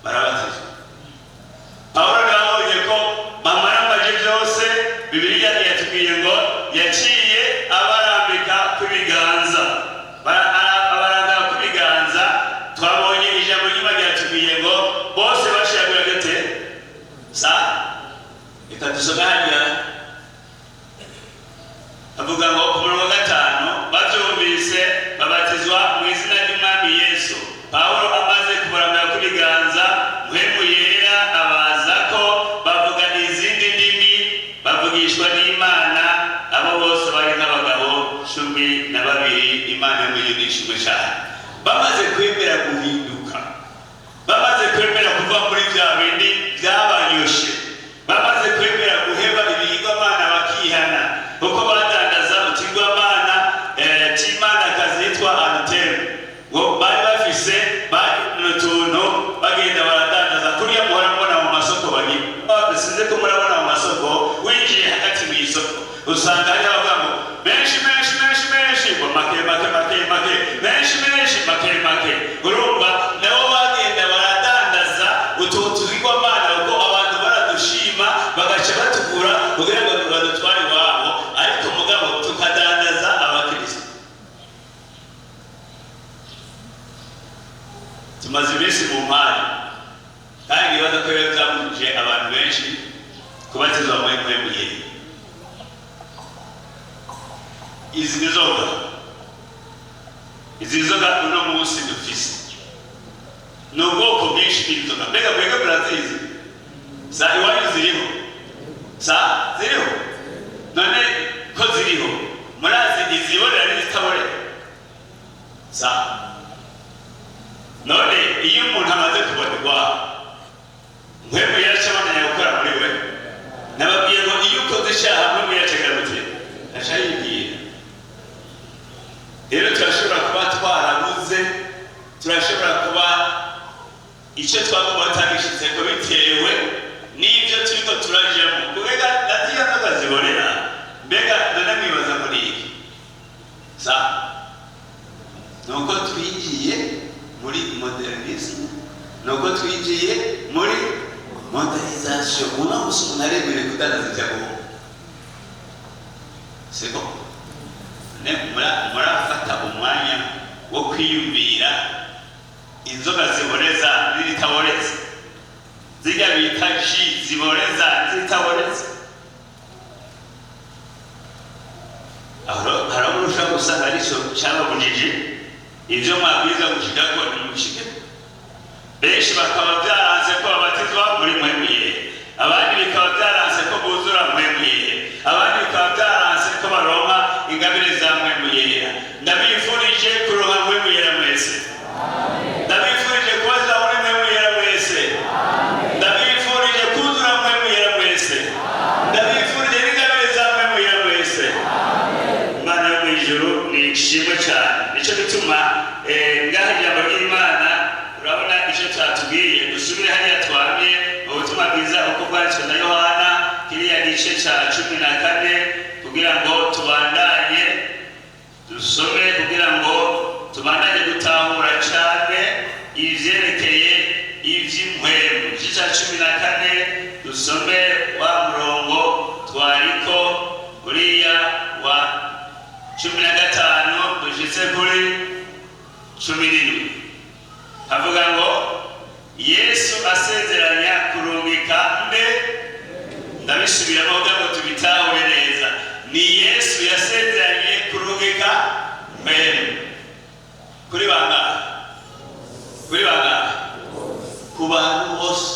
barabatizwa. Pawulo nabonye ko bamaramaje byose. Bibiliya yatubwiye ngo yaciye abarambika ku biganza. Abarambika ku biganza. Twabonye ijambo ry'Imana ryatubwiye ngo bose bashiragura gute? Sa reka dusome hariya. Nishimwe cyane. Bamaze kwemera guhinduka, bamaze kwemera kuva muri bya bindi byabanyoshe, bamaze kwemera guheba ibigirwamana bakihana, kuko badandaza utugirwamana cy'imanakazi yitwa Arutemu, ngo bari bafise bari utuntu bagenda baradandaza kuriya muhora mubona mu masoko. Bagira, sinzi ko murabona mu masoko, winjiye hagati mu isoko usanga hariho abavuga ngo menshi menshi menshi menshi, ngo make make make make, menshi menshi, make make. Urumva nabo bagenda baradandaza utu tugirwamana, kuko abantu baradushima bagaca batugura kugira ngo badutware iwabo, ariko mugabo tukadandaza abakristo. Tumaze iminsi mu mpari, kandi nibaza ko rero byabujije abantu benshi kubatizwa muri Mpwemu Yera. Izi nzoga, izi nzoga uno munsi dufise ni ubwoko bwinshi bw'inzoga. Mbega mwebwe murazizi? Sa iwanyu ziriho? Sa ziriho? None ko ziriho, murazi iziborera n'izitaborera? Sa none iyo umuntu amaze kubonerwa, Mpwemu Yera aca gukora muri we. Nababwiye ngo iyo ukoze icyaha, Mpwemu Yera aca gute? Aca yibwira. Rero turashobora kuba twarabuze, turashobora kuba icyo twagomba tutagishitseko bitewe n'ibyo turiko turajamo, kubega naziya nzoga ziborera. Mbega none mwibaza muri iki? Sa nuko twinjiye muri modernisme, nuko twinjiye muri mondialisation. Uno musi umuntu aremerewe kudandaza ivyo agomba, siko? Murafata umwanya wo kwiyumvira inzoga ziboreza n'izitaboreza, zirya bita jus ziboreza n'izitaboreza? Aho hari aho ushobora gusanga arico cababujije ivyo mwabwirizwa gushikako ntimushike. Benshi bakaba byaranze ko babatizwa muri Mpwemu Yera, abandi bikaba byaranze ko buzura Mpwemu Yera, abandi bikaba byaranze ko baronka ingabire za Mpwemu Yera. Ndabifurije kuronka Mpwemu Yera mwese. Ndabifurije kubatizwa muri Mpwemu Yera mwese. Ndabifurije kuzura Mpwemu Yera mwese. Ndabifurije n'ingabire za Mpwemu Yera mwese. Imana yo mu ijuru ni ishimwe cyane. Nicyo gituma ngaha ijambo ry'Imana, urabona icyo cyatubwiye. Dusubire hariya twamye mu butumwa bwiza uko bwanditswe na Yohana, kiriya gice cya 14, kugira ngo tubandanye dusome, kugira ngo tubandanye gutahura cyane ivyerekeye ivy'impwemu. Igice cya 14, dusome wa murongo twariko, uriya wa 15 dushitse kuri 17. Havuga ngo Yesu asezeranya kurungika nde? Ndabisubiramo kugira ngo tubitahure neza. Ni Yesu yasezeranye kurungika Mpwemu kuri bangahe? Kuri bangahe? Ku bantu bose.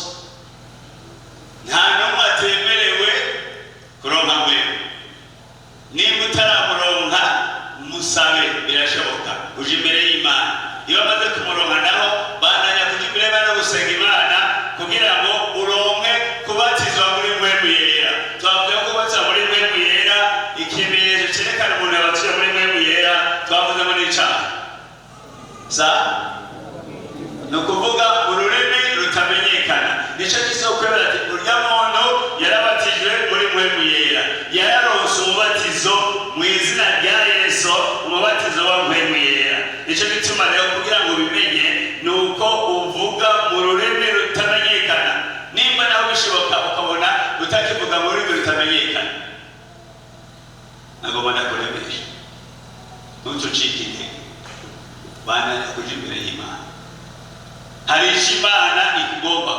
Nta n'umwe atemerewe kuronka Mpwemu. Nimba utaramuronka, musabe, birashoboka, uje imbere y'Imana. Iyo bamaze kumuronka naho, bandanya kuja imbere y'Imana gusenga Imana kugira ngo uronke kubatizwa muri Mpwemu Yera. Twavuze ko kubatizwa muri Mpwemu Yera, ikimenyetso cyerekana umuntu yabatijwe muri Mpwemu Yera, twavuze muri icaha, sa ni ukuvuga ururimi rutamenyekana. Nicyo kizokwemera ati urya muntu yarabatijwe muri Mpwemu Yera, yararonse umubatizo mu izina rya Yesu, umubatizo wa Mpwemu Yera. Nicyo gituma rero kugira ngo ubimenye ni uko uvuga mu rurimi rutamenyekana. Nimba naho bishoboka ukabona utakivuga mu rurimi rutamenyekana, nagomba ndakuremesha, ntucucike intege, bandanya kuja imbere y'Imana. Hari icyo Imana ikugomba,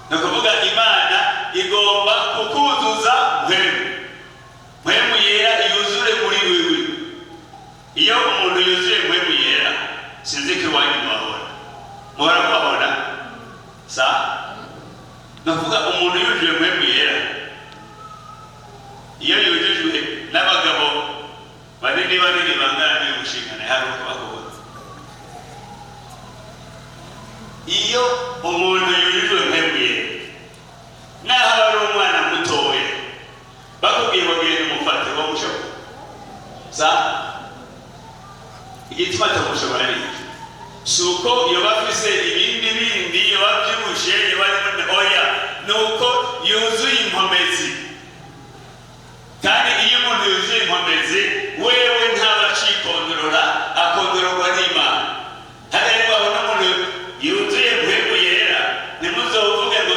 ni ukuvuga Imana igomba kukuzuza Mpwemu, Mpwemu Yera yuzure muri wewe. Iyo umuntu yuzuye Mpwemu Yera, sinzi ko iwanyu muhabona, muhora muhabona? Sa ni ukuvuga umuntu yuzuye Mpwemu Yera, iyo yujujwe n'abagabo banini banini bangana n'uyu mushingano, hari uko Umuntu yujujwe Mpwemu Yera, naho aba ari umwana mutoya, bakubwiye ngo genda umufate, wo mushobora sa igituma atamushobora ni iki? Si uko yoba afise ibindi bindi, yoba avyibushe, yoba ari munini, oya, ni uko yuzuye inkomezi. Kandi iyo umuntu yuzuye inkomezi, wewe ntaba acikontorora, akontororwa n'Imana. Hariya rero babona umuntu yuzuye Mpwemu Yera, ntimuzovuge ngo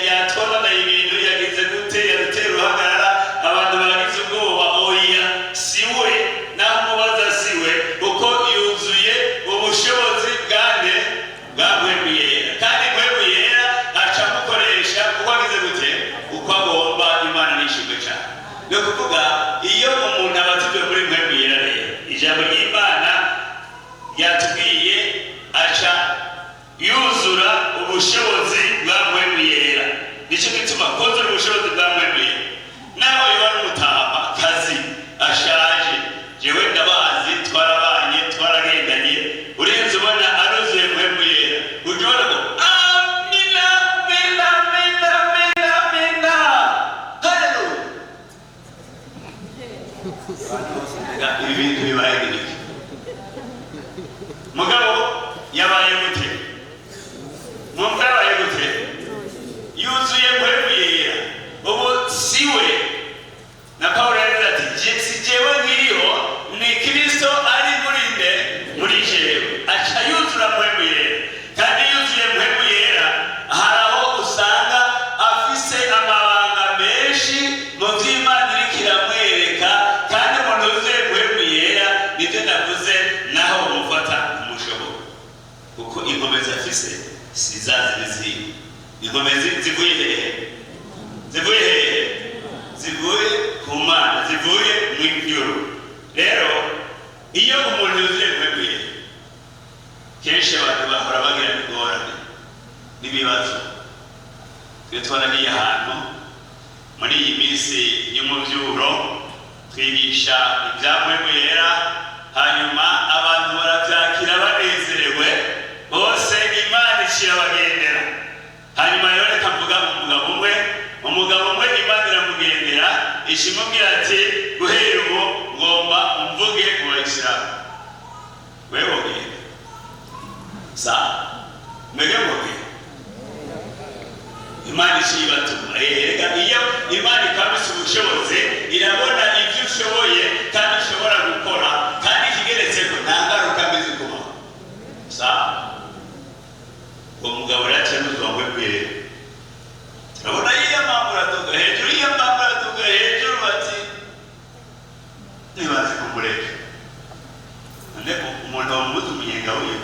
yatwononeye ibintu, yagize gute, yadutera uruhagarara, abantu baragize ubwoba. Oya, si we. Naho umubaza, si we, kuko yuzuye ubushobozi bwande? Bwa Mpwemu Yera. Kandi Mpwemu Yera aca amukoresha uko agize gute? Uko agomba. Imana nishimwe cyane. Ni ukuvuga, iyo umuntu abatijwe muri Mpwemu Yera rero, ijambo ry'Imana yatubwiye, aca yuzura ubushobozi bwa Mpwemu Yera. Nicyo gituma kuzura ubushobozi bwa Mpwemu Yera, naho yoba ari umutama kazi ashaje, jewe ndabazi, twarabanye, twaragendanye, urenze ubona aruzuye Mpwemu Yera, ujya ubona ngo amina, mina, mina, mina, mina, haleluya. Ibi bintu bibaye n'ibiki? Mugabo yabaye gute? Mwumva yabaye gute? Yuzuye Mpwemu Yera, ubu siwe. Na Pawulo yagize ati: "Si jewe nkiriho, ni Kristo ari muri nde? Muri jewe." Aca yuzura Mpwemu Yera. Kandi yuzuye Mpwemu Yera, hari aho usanga afise amabanga menshi mu vy'Imana iriko iramwereka. Kandi umuntu yuzuye Mpwemu Yera, nivyo navuze, naho umufata umushobora, kuko inkomezi afise si za zindi ziwe. Inkomezi zivuye hehe? Zivuye hehe? Zivuye ku Mana, zivuye mu ijuru. Rero iyo umuntu yuzuye Mpwemu Yera, kenshi abantu bahora bagira ingorane n'ibibazo. Twe twaragiye ahantu muri iyi minsi y'umuvyuro, twigisha ibya Mpwemu Yera, hanyuma abantu baravyakira banezerewe bose, Imana irabagendera. Hanyuma rero reka mvuga umugabo umwe. Umugabo umwe Imana iramugendera, ishimubwira ati: "Guhera ubu ngomba umvuge mu Bayisilamu." Wewe wogenda sa mwege mwogenda, Imana ishibatuma. Erega iyo Imana ikwambitse ubushobozi, irabona ibyo ushoboye kandi ushobora gukora, kandi ikigeretse ko nta ngaruka mbi zikubaho. Sa uwo mugabo rero aciye ngo mbere turabona yiyamambura tuga hejuru, yiyamambura tuga hejuru, bati ntibazi kumureka. None umuntu wamubuze umunyenga wiwe,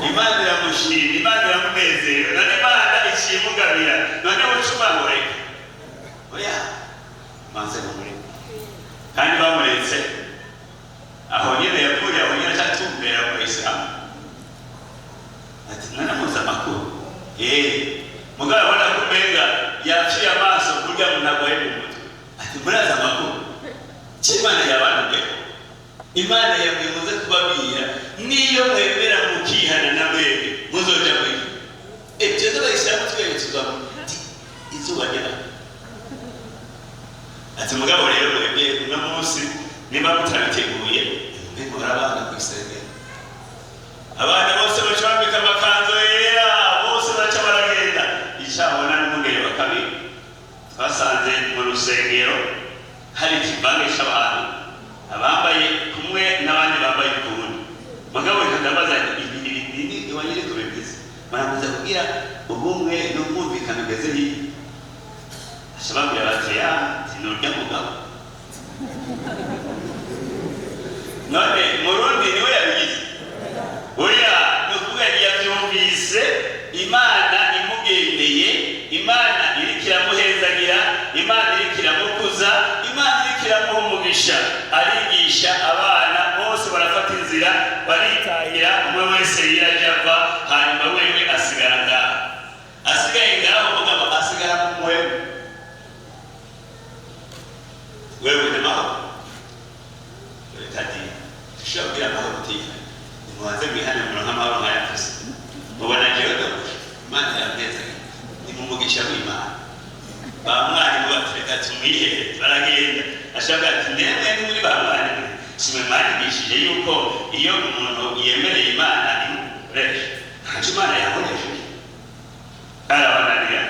Imana iramushima, Imana iramunezera, none Imana ishimugabira, none ucuma ngo reka, oya, manze kumureka. Kandi bamuretse, aho nyine yavuye, aho nyine acatumbera mu Bayisilamu, ati: "None muzi amakuru?" Mugabo abona ko umenga yaciye amaso kurya muntu agoye mu mutwe, ati: "Murazi amakuru cy'Imana yabantumye? Imana yabwiye muze kubabwira, niyo mwemera mukihana na mwebwe muzoja mw'ijuru." Twebwe Abayisilamu twebwe tuzamo izuba ryera. Ati: "Mugabo rero mwebwe uno munsi niba mutabiteguye, mwe muhora abana ku isengero." Abana bose baca bambika amakanzu yera, bose baca baragenda. Icabona n'umugeri wa kabiri, twasanze mu rusengero hari ikivange c'abantu, abambaye kumwe n'abandi bambaye ukundi. Mugabo reka ndabaza, ibi ibi iwanyu niko bimeze? Baramuza kugira ubumwe n'ubwumvikane ugeze hirya. Aca babwira bati: "Ya, sinurya mugabo." None Murundi niwe yabigize? Oya, ni ukuvuga yabyumvise Imana imugendeye, Imana iriko iramuhezagira, Imana iriko iramukuza, Imana iriko iramuha umugisha. Arigisha abana bose, barafata inzira baritahira, umwe wese yiraja ava, hanyuma wewe asigara ngaho. Asigaye ngaho, mugabo asigara mu muhemu. Wewe ni mahoro, reka di dushobora kugira amahoro utihane. Nimubanze mwihane, muronke amahoro nk'aya mfise. Mubona jewe ndagusha. Umugisha w'Imana, ba mwarimu batereka tumwihere. Baragenda, ashaka ati: "Ndemwe ni muri ba mwarimu, simwe mwanyigishije yuko iyo umuntu yemereye Imana imukoresha? Ntacyo Imana yakoresheje." Arabananira.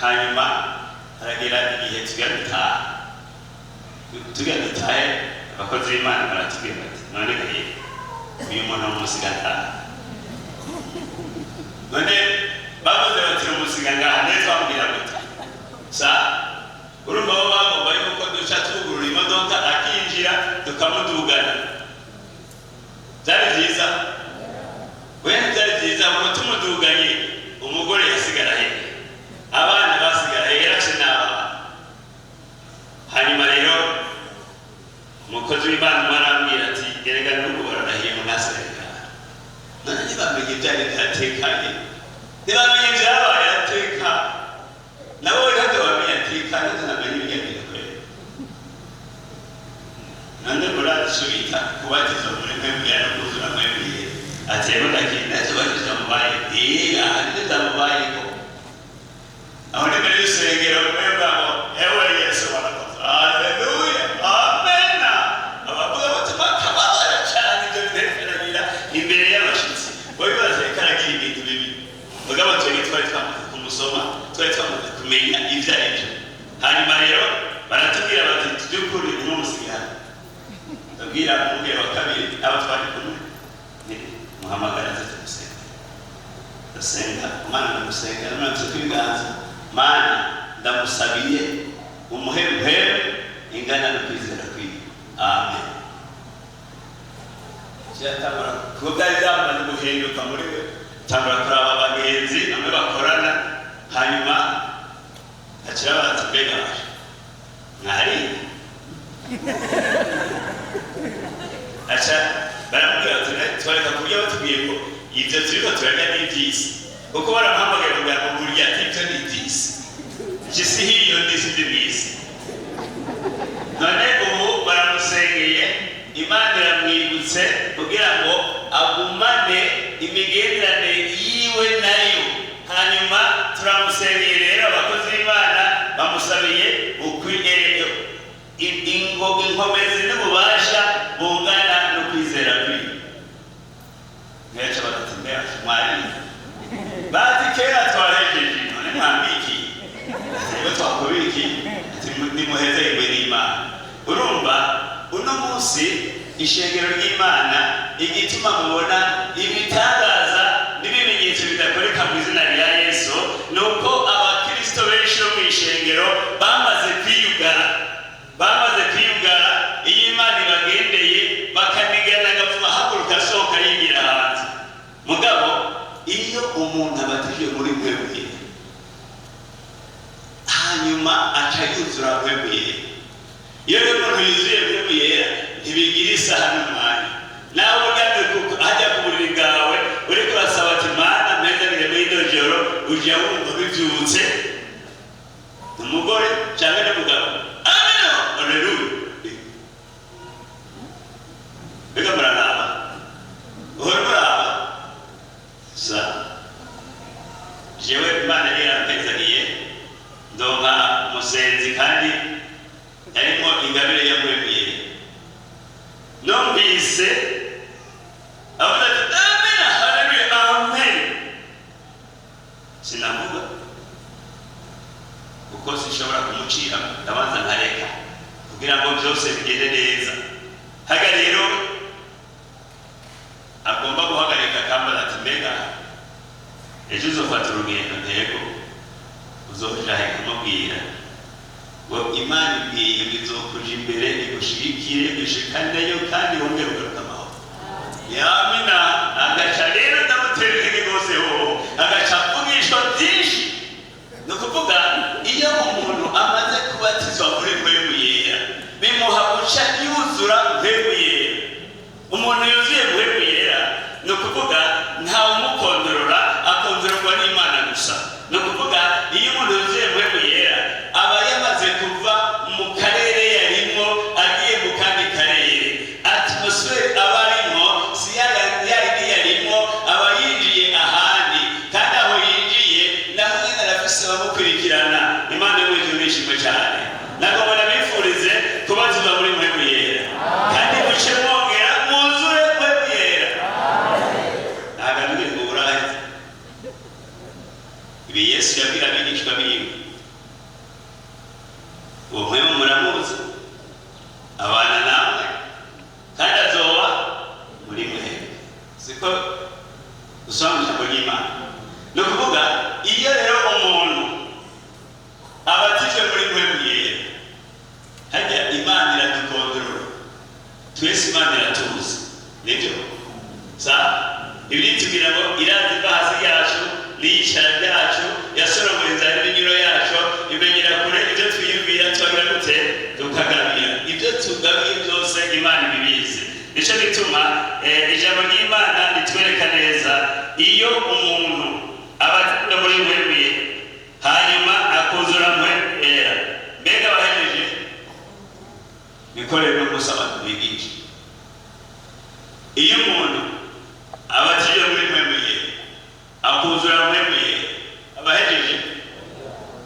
Hanyuma haragera igihe tujya dutaha, tujya dutahe, abakozi b'Imana baratubwira bati: "None gahe uyu muntu umusiga ataha?" None bavuze bati: "Umusiga ngaha." None twamubwira gute? Sa urumva bo bagomba yuko duca tugurura imodoka akinjira, tukamudugana. Byari byiza? Oya, ntibyari byiza, kuko tumuduganye umugore yasigara he? Abana basigara he? Yarafise n'abana. Hanyuma rero umukozi w'Imana umwe arambwira ati: "Erega n'ubu bararahiye ngo ntasigare ngaha." None ntibamenye ibyari byatekanye, ntibamenye ibyabaye. Ateka nabo ntabwo bamenye, atekanye, ntanamenye ibigenda kwera. None urazi icyo bita kubatizwa muri Mpwemu Yera no kuzura Mpwemu Yera? Ati: "Rero ndagenda tubatizwa mubaye." Aha nibyo byamubayeko. Aho ni muri rusengero mwebwe ngo: "Ewe Yesu, warakoze, haleluya, amena." Abavuga bati bakababara cyane. Ibyo birekeragira imbere y'abashitsi, babibaza reka aragira ibintu bibi. Mugabo twebwe twari twamaze kumusoma, twari twamaze kumenya ibyo ari byo. Hanyuma rero baratubwira bati: "By'ukuri ntimumusigane." Ndabwira umubyeyi wa kabiri abo twari kumwe ni muhamagara aze tumusenga. Ndasenga Mana, ndamusenga, ndamuramutse kw'ibiganza: "Mana, ndamusabiye, umuhe mpemu ingana no kwizera kwiwe, amen." Kiratangura, kuko byari byamaze guhinduka muri we. Tangura kuraba abagenzi bamwe bakorana, hanyuma acira bati: "Mbega baje mwariye?" Aca baramubwira bati: "Twareka kurya, batubwiye ngo ibyo turiko turarya ni iby'isi." Kuko baramuhamagaye kugira ngo burya ati: "Ibyo ni iby'isi, isi hiyo ndisi ndi mw'isi." None ubu baramusengeye, Imana iramwibutse kugira ngo agumane imigenderanire yiwe nayo. Hanyuma turamusengeye rero, abakozi b'Imana bamusabiye inkomezi n'ububasha bungana no kwizera kwiwe. Ntiyaca bagati: "Mbega mwariye?" Bati: "Kera twarejeje." "None mwambikiye?" Ati: "Rero twakubikiye." Ati: "Nimuheze igwe n'Imana." Urumva uno munsi ishengero ry'Imana, igituma mubona ibitangaza n'ibimenyetso bidakoreka mu izina rya Yesu ni uko abakristo benshi bo mu ishengero bamaze kwiyugara, bamaze kwiyugara. Iyo Imana ibagendeye bakanigana, agapfuma ahaguruka asohoka yigira hanze. Mugabo iyo umuntu abatijwe muri Mpwemu, hanyuma aca yuzura Mpwemu Yera. Iyo rero umuntu yuzuye Mpwemu Yera, ntibigira isaha n'umwanya. Nawe uryamye hajya ku buriri bwawe, uriko urasaba ati: "Mana, mpezagire muri ino joro," uja wumva bivyutse, umugore cyangwa n'umugabo: "Amina, haleluya." Mbega muraraba, uhora muraba sa. Jewe Imana yari yarampezagiye, ndonka umusenzi kandi yarimo ingabire ya Mpwemu Yera. Numvise avuze ati: "Amina, haleluya, amen," sinavuga kuko sinshobora kumucira. Ndabanza nkareka kugira ngo byose bigende neza. Haga rero agomba guhagarika, akambaza ati: "Mbega ejo uzofata urugendo?" Ntego uzoja he? Kumubwira ngo Imana ibwiye ngo izokuja imbere, igushigikire, gushikaneyo, kandi wongere ugaruka amahoro. Yamina. Agaca rero ndamutera intege rwose hoho, agaca avugishwa byinshi. Ni ukuvuga iyo umuntu amaze kubatizwa muri Mpwemu Yera, bimuha guca yuzura Mpwemu Yera. Umuntu yuzuye Mpwemu Yera, ni ukuvuga ntawe umukontorora, akontororwa n'Imana gusa. Ni ukuvuga iyo umuntu yuzuye Mpwemu Yera, aba yamaze kuva mu karere yarimo agiye mu kandi karere. Atmosphère aba arimo si ya yindi yarimo, aba yinjiye ahandi, kandi aho yinjiye Ibi Yesu yabwira abigishwa biwe. Uwo Mpwemu muramuzi, abana namwe kandi azoba muri mwe, siko usoma mu ijambo ry'Imana. Ni ukuvuga, iyo rero umuntu abatijwe muri Mpwemu Yera, hajya Imana iradukontorora twese, Imana iratuzi, nibyo. Sa ibiri tubwira ngo irazi iva hasi yacu n'iyicara ryacu, yasoromora inzara n'iminyuro yacu, imenyera kure ibyo twiyumvira. Twagira gute? Tukagabira. Ibyo tugabiye byose Imana ibibizi. Nicyo gituma ijambo ry'Imana ritwereka neza, iyo umuntu abatijwe muri Mpwemu, hanyuma akuzura Mpwemu Yera, mbega abahejeje? Niko rero umunsi abantu bigisha, iyo umuntu abatijwe muri Mpwemu Yera, akuzura Mpwemu Yera, abahejeje?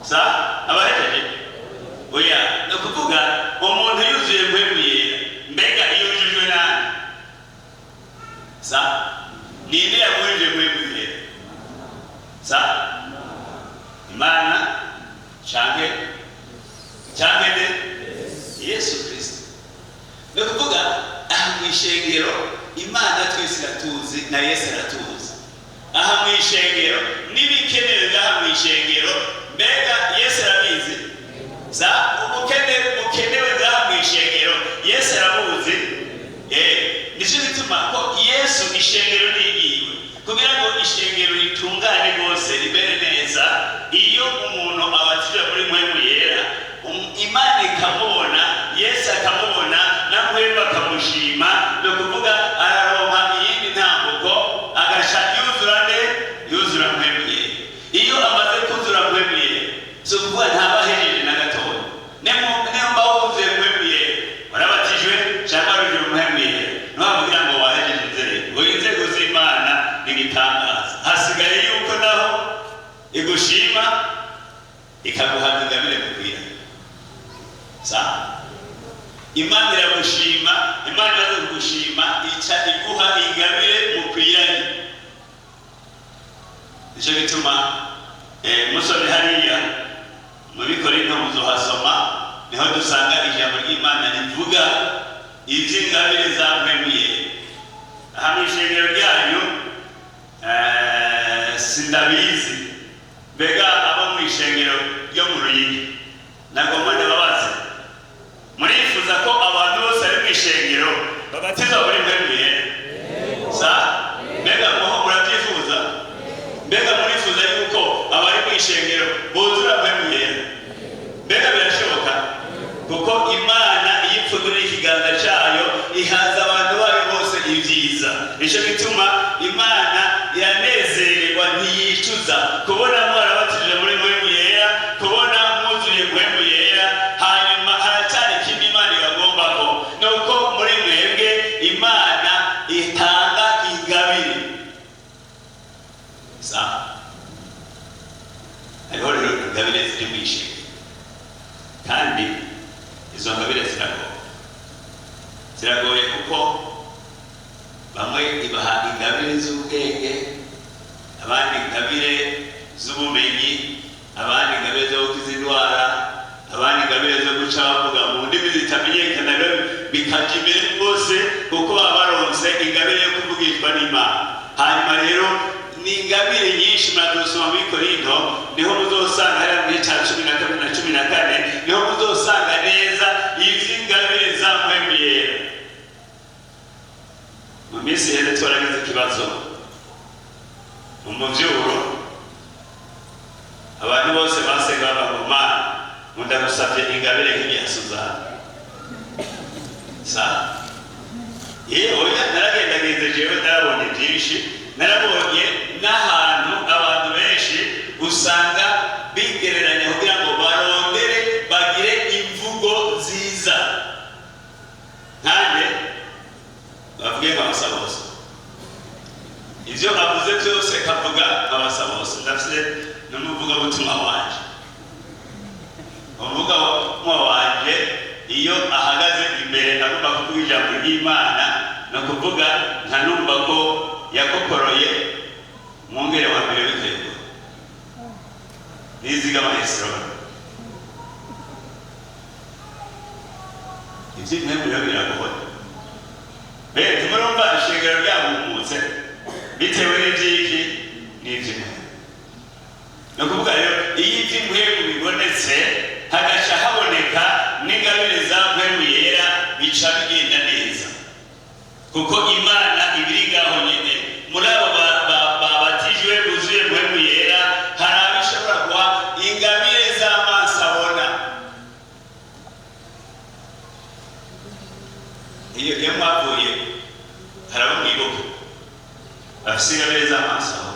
Sa abahejeje? Oya. Ni ukuvuga, umuntu yuzuye Mpwemu Yera, mbega yujujwe nande? Sa ninde yamwujuje Mpwemu Yera? Sa Imana canke de Yesu Kristo. Ni ukuvuga, aha mu ishengero Imana twese iratuzi na Yesu aratuzi. Aha mu ishengero n'ibikenewe ngaha mu ishengero, mbega Yesu arabizi? Sa ubukene bukenewe ngaha mu ishengero, Yesu arabuzi. Nicyo gituma ko Yesu ishengero ni iyiwe, kugira ngo ishengero ritungane rwose, rimere neza. Iyo umuntu abatijwe muri Mpwemu Yera, Imana ikamubona, Yesu akamubona, na Mpwemu akamushima, ni ukuvuga araronka iyindi ntambuko, agaca yuzura nde? Yuzura Mpwemu Yera. Iyo amaze kuzura Mpwemu Yera, si ukuvuga ntaba ahejeje na gatoya. Nimba wuzuye Mpwemu Yera, warabatijwe cyangwa warujuje Mpwemu Yera, ntiwamubwira ngo wahejeje inzego. Inzego z'Imana ni igitangaza. Hasigaye yuko naho igushima, ikaguha ingabire mukwiranye. Sa Imana iragushima, Imana imaze kugushima ica iguha ingabire mukwiranye. Nicyo gituma musomye hariya muri Korinto, muzohasoma, niho dusanga ijambo ry'Imana rivuga iby'ingabire za Mpwemu Yera. Aha mu ishengero ryanyu sindabizi. Mbega abo mu ishengero ryo mu Ruyigi, nagomba ndababaze, murifuza ko abantu bose bari mu ishengero babatizwa muri Mpwemu Yera? Sa mbega muho murabyifuza? Mbega murifuza yuko abari mu ishengero buzura Mpwemu Yera? Mbega birashoboka? Kuko Imana iyo ipfunduriye ikiganza cyayo, ihaza abantu bayo bose ibyiza. Nicyo gituma Imana iranezererwa, ntiyicuza kubona mwarabatije muri Mpwemu Yera, kubona mwuzuye Mpwemu Yera. Hanyuma haracyari ikindi Imana ibagombako, ni uko muri mwebwe Imana itanga ingabire. Sa hariho rero ingabire ziri mu ishengero, kandi izo ngabire ziragoye, ziragoye, kuko bamwe ibaha ingabire z'ubwenge, abandi ingabire z'ubumenyi, abandi ingabire zo gukiza indwara, abandi ingabire zo guca bavuga mu ndimi zitamenyekana. Rero bikaja imbere rwose, kuko baba baronse ingabire yo kuvugishwa n'Imana. Hanyuma rero ni ingabire nyinshi. Murazosoma muri Korinto, niho muzosanga hariya mu gice cya 12 na 14, niho muzosanga neza ivy'ingabire za Mpwemu Yera. Mu minsi iheze twaragize ikibazo mu muvyuro, abantu bose basenga bava mu Mana ngo: "Ndagusavye ingabire nk'iya Suzana." Sa ye oya, naragendagenze jewe, narabonye byinshi, narabonye n'ahantu abantu benshi usanga bigereranya kugira ngo barondere bagire imvugo nziza. Nkanjye bavuge nka Basabose, ivyo avuze byose kavuga nka Basabose. Ndafise n'umuvugabutumwa wanje. Umuvugabutumwa wanje iyo ahagaze imbere agomba kuvuga ijambo ry'Imana, ni ukuvuga nkanumva ko yakokoroye mwongere wa mbere w'intego. Nizigama Hesironi. Ivy'impwemu rero biragoye. Bene tumurumva ishengero ryahumutse bitewe n'ivyiki? N'ivy'impwemu. Ni ukuvuga rero iyo ivy'impwemu bibonetse, hagaca haboneka n'ingabire za Mpwemu Yera, bica bigenda neza, kuko Imana ibiri ngaho nyene. Muri abo babatijwe buzuye Mpwemu Yera, hari abishobora guha ingabire z'amaso abona. Iyo mwavuye, hari abo mwibuka bafise ingabire z'amaso abona.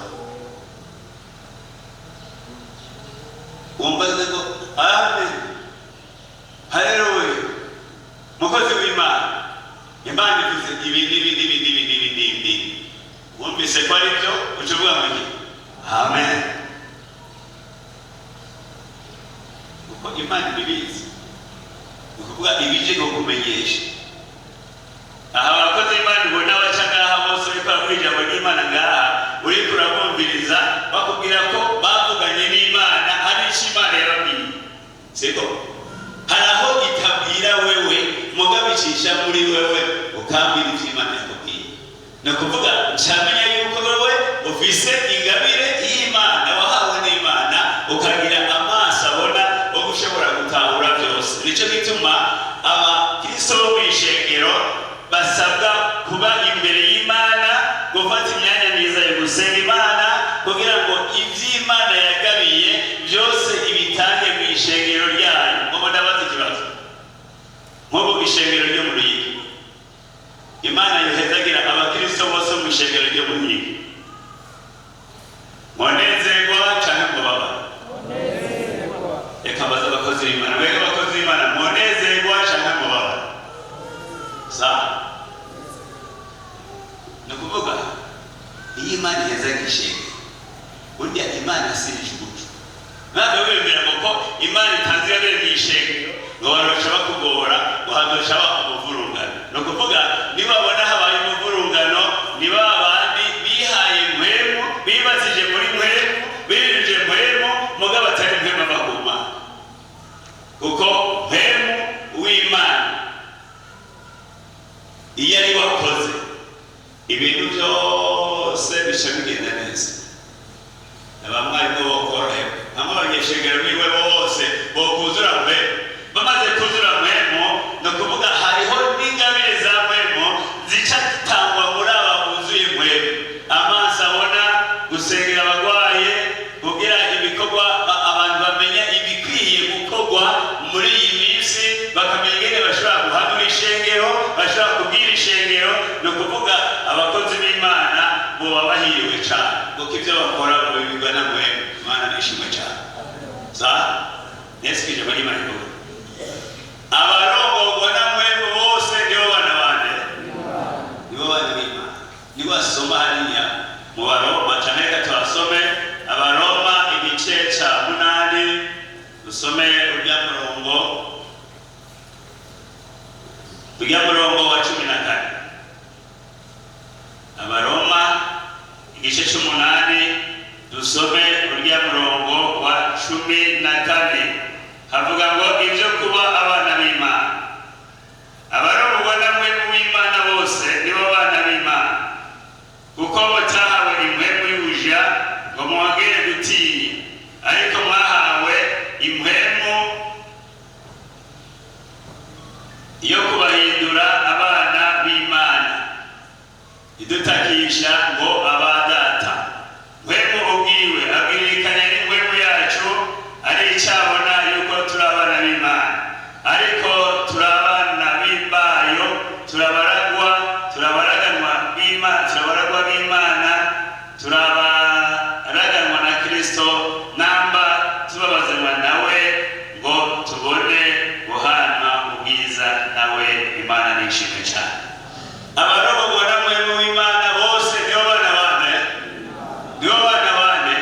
Wumva ngo amen, haleluya, mukozi w'Imana, Imana ivuze ibi n'ibi n'ibi n'ibi n'ibi n'ibi. Wumvise ko ari byo, uca uvuga ngo iki? Amen, kuko Imana ibibizi. Ni ukuvuga ibije kukumenyesha. Aha abakozi b'Imana ubona baca ngaha bose, uriko uravuga ijambo ry'Imana ngaha, uriko urabumviriza, bakubwira ko bavuganye n'Imana, hari ico Imana yababwiye. Siko hari aho itabwira wewe, mugabo icisha muri wewe ukambwira ivyo Imana yakubwiye. Ni ukuvuga ncamenya yuko wewe ufise ingabire y'Imana wahawe n'Imana, ukagira amaso abona wo gushobora gutahura byose. Nico gituma abakristo bo mw'ishengero basabwa kuba imbere y'Imana, gufata imyanya myiza yo gusenga Imana, kugira ngo ivy'Imana yagabiye byose ibitange mu ishengero ryayo. Ngo ndabaza ikibazo: nk'ubu ishengero ryo mu Ruyigi, Imana yohezagira abakristo bose mu ishengero ryo mu Ruyigi, munezerwa canke mubabara? Reka mbaze abakozi b'Imana. Mwebwe abakozi b'Imana, munezerwa canke mubabara? Sa ni ukuvuga iyo Imana ihezaga ishengero, burya Imana si ijuju. Ntabwo wiyumvira ngo ko Imana itanze ingabire mu ishengero ngo abantu baca bakugora, ngo hazoca haba umuvurungano. Ni ukuvuga nibabona habaye umuvurungano, ni ba bandi bihaye mpwemu, bibazije muri mpwemu, binjije mpwemu, mugabo atari mpwemu ava ku Mana, kuko mpwemu w'Imana iyo ari wakoze, ibintu byose bica bigenda neza. Abamwarimu bo korohewe hamwe, abanyeshengero biwe bose bokuzura mpwemu. Bamaze kuzura mpwemu, ni ukuvuga hariho n'ingabire za mpwemu zica zitangwa muri aba buzuye mpwemu: amaso abona, gusengera abagwaye, kugira ibikorwa abantu bamenya ibikwiye gukorwa muri iyi minsi, bakamenya ingene bashobora guhanura ishengero, bashobora kubwira ishengero. Ni ukuvuga abakozi b'Imana boba bahiriwe cane, kuko ibyo bakora babibwirwa na mpwemu. Imana nishimwe cane. Sa nese ijambo ry'Imana rivuga abarongorwa na mpwemu bose nibo bana bande? Nibo bana b'Imana. Nibo basoma hariya mu Baroma cane. Reka tuhasome Abaroma igice ca 8, dusome urya murongo wa 14. Abaroma igice c'umunani, dusome urya murongo wa 14. Havuga ngo ibyo kuba abana b'Imana: abarongorwa na Mpwemu w'Imana bose nibo bana b'Imana. Kuko mutahawe impwemu y'ubuja ngo mwongere gutinya, ariko mwahawe impwemu yo kubahindura abana b'Imana, idutakisha ngo aba Data. Mpwemu ubwiwe abwirikanya n'impwemu yacu, ari icyabona yuko turi abana b'Imana. Ariko turi abana b'imbayo, turabaragwa, turabaraganwa b'Imana, turabaragwa b'Imana, turabaraganwa na Kristo, namba tubabazanwa nawe ngo tubone guhana ubwiza nawe. Imana nishimwe cyane. Abarongorwa na Mpwemu w'Imana bose nibo bana bande? Nibo bana bande?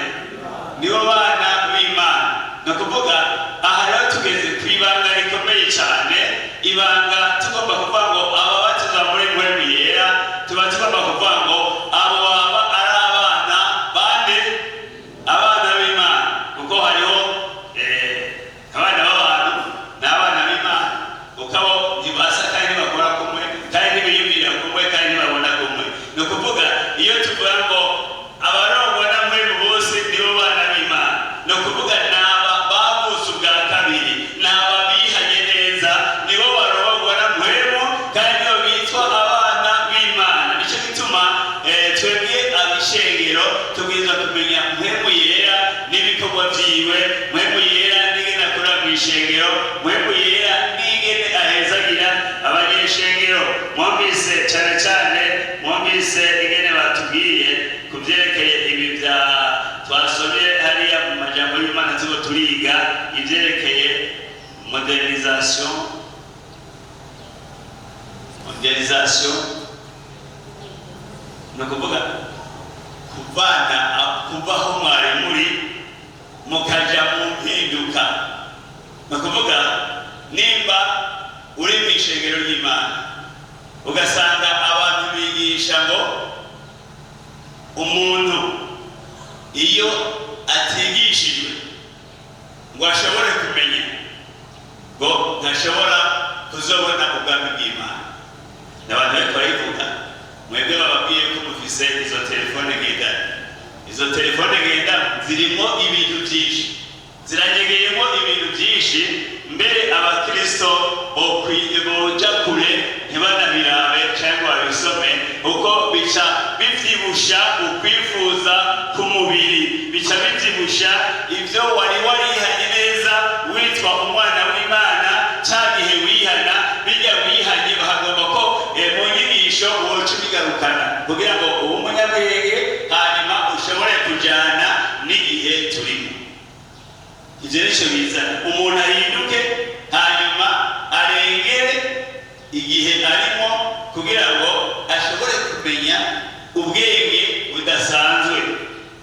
Nibo bana b'Imana. Ni ukuvuga aha rero tugeze ku ibanga rikomeye cyane. Ibanga tugomba kuvuga ngo aba batuzwa muri Mpwemu Yera, tuba tugomba kuvuga ngo abo baba ari abana bande? Abana b'Imana, kuko hariho kumenya Mpwemu Yera n'ibikorwa vyiwe, Mpwemu Yera n'ingene akora mw'ishengero, Mpwemu Yera n'ingene ahezagira abanyeshengero. Mwumvise cane cane, mwumvise ingene batubwiye ku vyerekeye ibi vya twasomye hariya mu majambo y'Imana. Turiko turiga ivyerekeye modernisation, mondialisation, ni ukuvuga kuvana, kuvaho mwari muri mukaja mu mpinduka. Ni ukuvuga nimba uri mu ishengero ry'Imana, ugasanga abantu bigisha ngo umuntu iyo atigishijwe ngo ashobore kumenya, ngo ntashobora kuzobona ubwami bw'Imana. N'abantu bariko barayivuga. Mwebwe bababwiye ko mufise izo telefone ngendanwa. Izo telefone ngendanwa zirimo ibintu byinshi, ziranyegeyemo ibintu byinshi. Mbere abakristo boja kure ntibanabirabe cyangwa babisome, kuko bica bivyibusha ukwifuza k'umubiri, bica bivyibusha ibyo wari warihanye neza witwa umwana w'Imana. Ca gihe wihana, bijya wihanye, bahagomba ko mu nyigisho woca ubigarukana kugira ngo ube umunyabwenge, hanyuma ushobore kujana n'igihe turimo. Ivyo nico bizana umuntu ahinduke, hanyuma arengere igihe arimo kugira ngo ashobore kumenya ubwenge budasanzwe.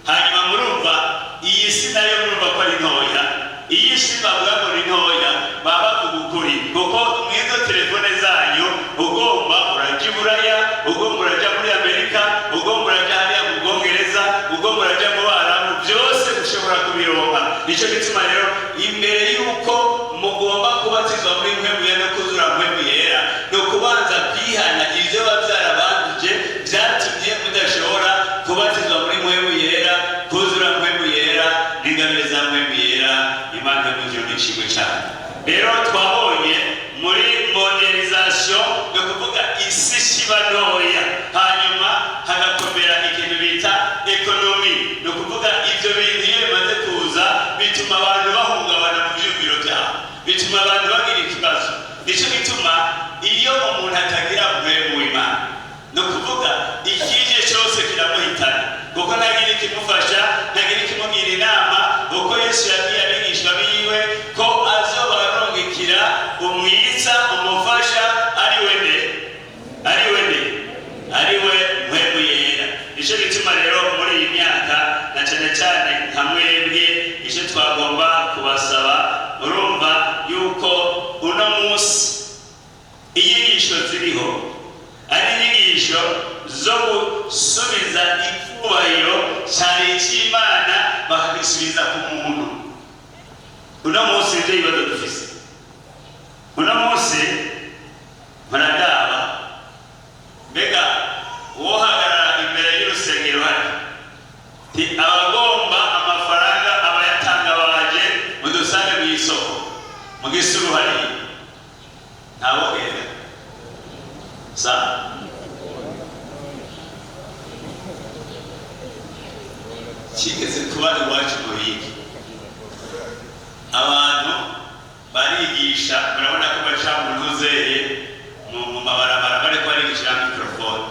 Hanyuma murumva iyi si nayo, murumva ko ari ntoya. Iyi si bavuga ngo ni ntoya, baba bavuga ukuri, kuko mw'izo telefone zanyu ugomba uraja i Buraya, ugomba uraja muri Amerika, ugomba uraja hariya mu Bwongereza, ugomba uraja mu Barabu, byose ushobora kubironka. Nicyo gituma rero imbere y'uko mugomba kubatizwa muri Mpwemu Yera no kuzura Mpwemu Yera, ni ukubanza kwihana ibyo biba byarabanduje, byatumye mudashobora kubatizwa muri Mpwemu Yera, kuzura Mpwemu Yera n'ingabire za Mpwemu Yera. Imana yo mu ijuru n'ishimwe cyane. Rero twabonye muri mondialisation, ni ukuvuga isi kiba ntoya, hanyuma hagakomera ikintu bita économie. Ni ukuvuga ibyo bintu iyo bimaze kuza bituma abantu bahungabana mu byumviro byabo, bituma abantu bagira ikibazo. Nicyo gituma iyo umuntu atagira Mpwemu w'Imana, ni ukuvuga ikije cyose kiramuhitana, kuko ntagira ikimufasha, ntagira ikimugira inama, kuko Yesu yabwiye abigishwa biwe ko azobarungikira umwitsa, umufasha, ari we nde? Ari we nde? Ari we Mpwemu Yera. Nicyo gituma rero muri iyi myaka, na cyane cyane nka mwebwe, icyo twagomba kubasaba, urumva yuko uno munsi inyigisho ziriho ari inyigisho zo gusubiza icyubahiro cyane cy'Imana, bakagisubiza ku muntu. Uno munsi nibyo bibazo dufise. Uno munsi muradaba, mbega uwohagarara imbere y'urusengero hano ti abagomba amafaranga, abayatanga baje mudusange mu isoko mu gisuru hariya, ntawogenda sa. Kigeze kuba iwacu mu bindi, abantu barigisha, murabona ko baca mu ntuzeye mu mabarabara bariko barigisha microphone,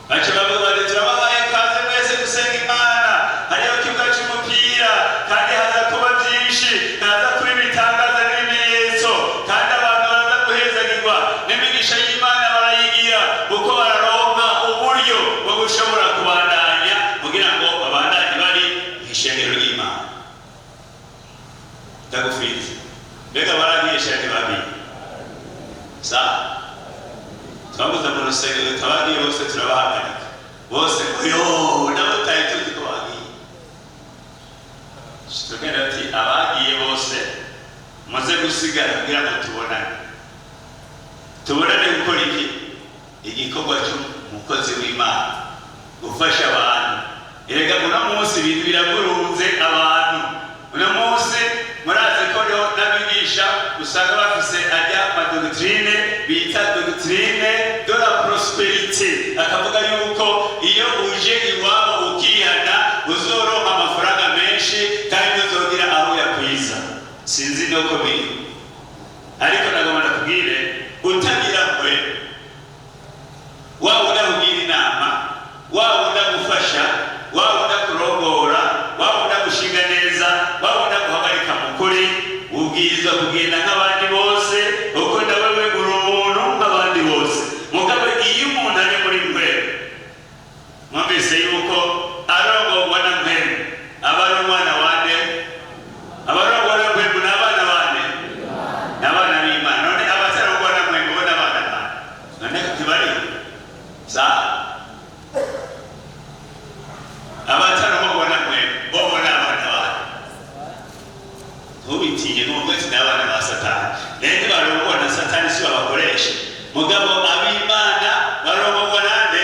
baca bavuga bati: "Turabahaye kaze mwese gusenga Imana, hariho ikibuga c'umupira, kandi haza kuba byinshi, haza kuba ibitangaza n'ibimenyetso, kandi abantu baraza guhezagirwa n'imigisha y'Imana." Barayigira kuko bararonka uburyo bwo gushobora kubandanya kugira ngo babandanye bari mw'ishengero ry'Imana. Ndagufite, mbega baragiye shake babiri sa twabuze mu rusengero, tabagiye bose, turabahagarika bose ngo yo nabo tutari tuzi ko bagiye. Tugenda ati: "Abagiye bose muze gusigara kugira ngo tubonane." Tubonane gukora iki? Igikorwa cy'umukozi w'Imana, gufasha abantu. Erega uno munsi ibintu biragurunze abantu. Uno munsi murazi ko rero n'abigisha usanga bafise ajya ama doctrine bita doctrine de la prospérité, akavuga yuko iyo uje iwabo ukihana uzoronka amafaranga. Nuko biri, ariko nagomba ndakubwire, utagira kwe waba udakugira inama, waba udagufasha, waba udakurongora, waba udagushinga neza, waba udaguhagarika mu kuri, ubwirizwa kugenda nk'abandi bose, kuko nawe uri umuntu nk'abandi bose. Mugabo iyo umuntu ari muri mpwemu, mwumvise yuko arongorwa na mpwemu aba ari umwana wande? Abarongorwa na mpwemu ni abana bande? Ni abana b'Imana. None abatarongorwa na mpwemu bo ni abana bande? None ntibari sa abatarongorwa na mpwemu bo ni abana bande? Ntubitinye, nubwo ati ni abana ba Satani. Rero ntibarongorwa na Satani, si babakoresha. Mugabo ab'Imana barongorwa nande?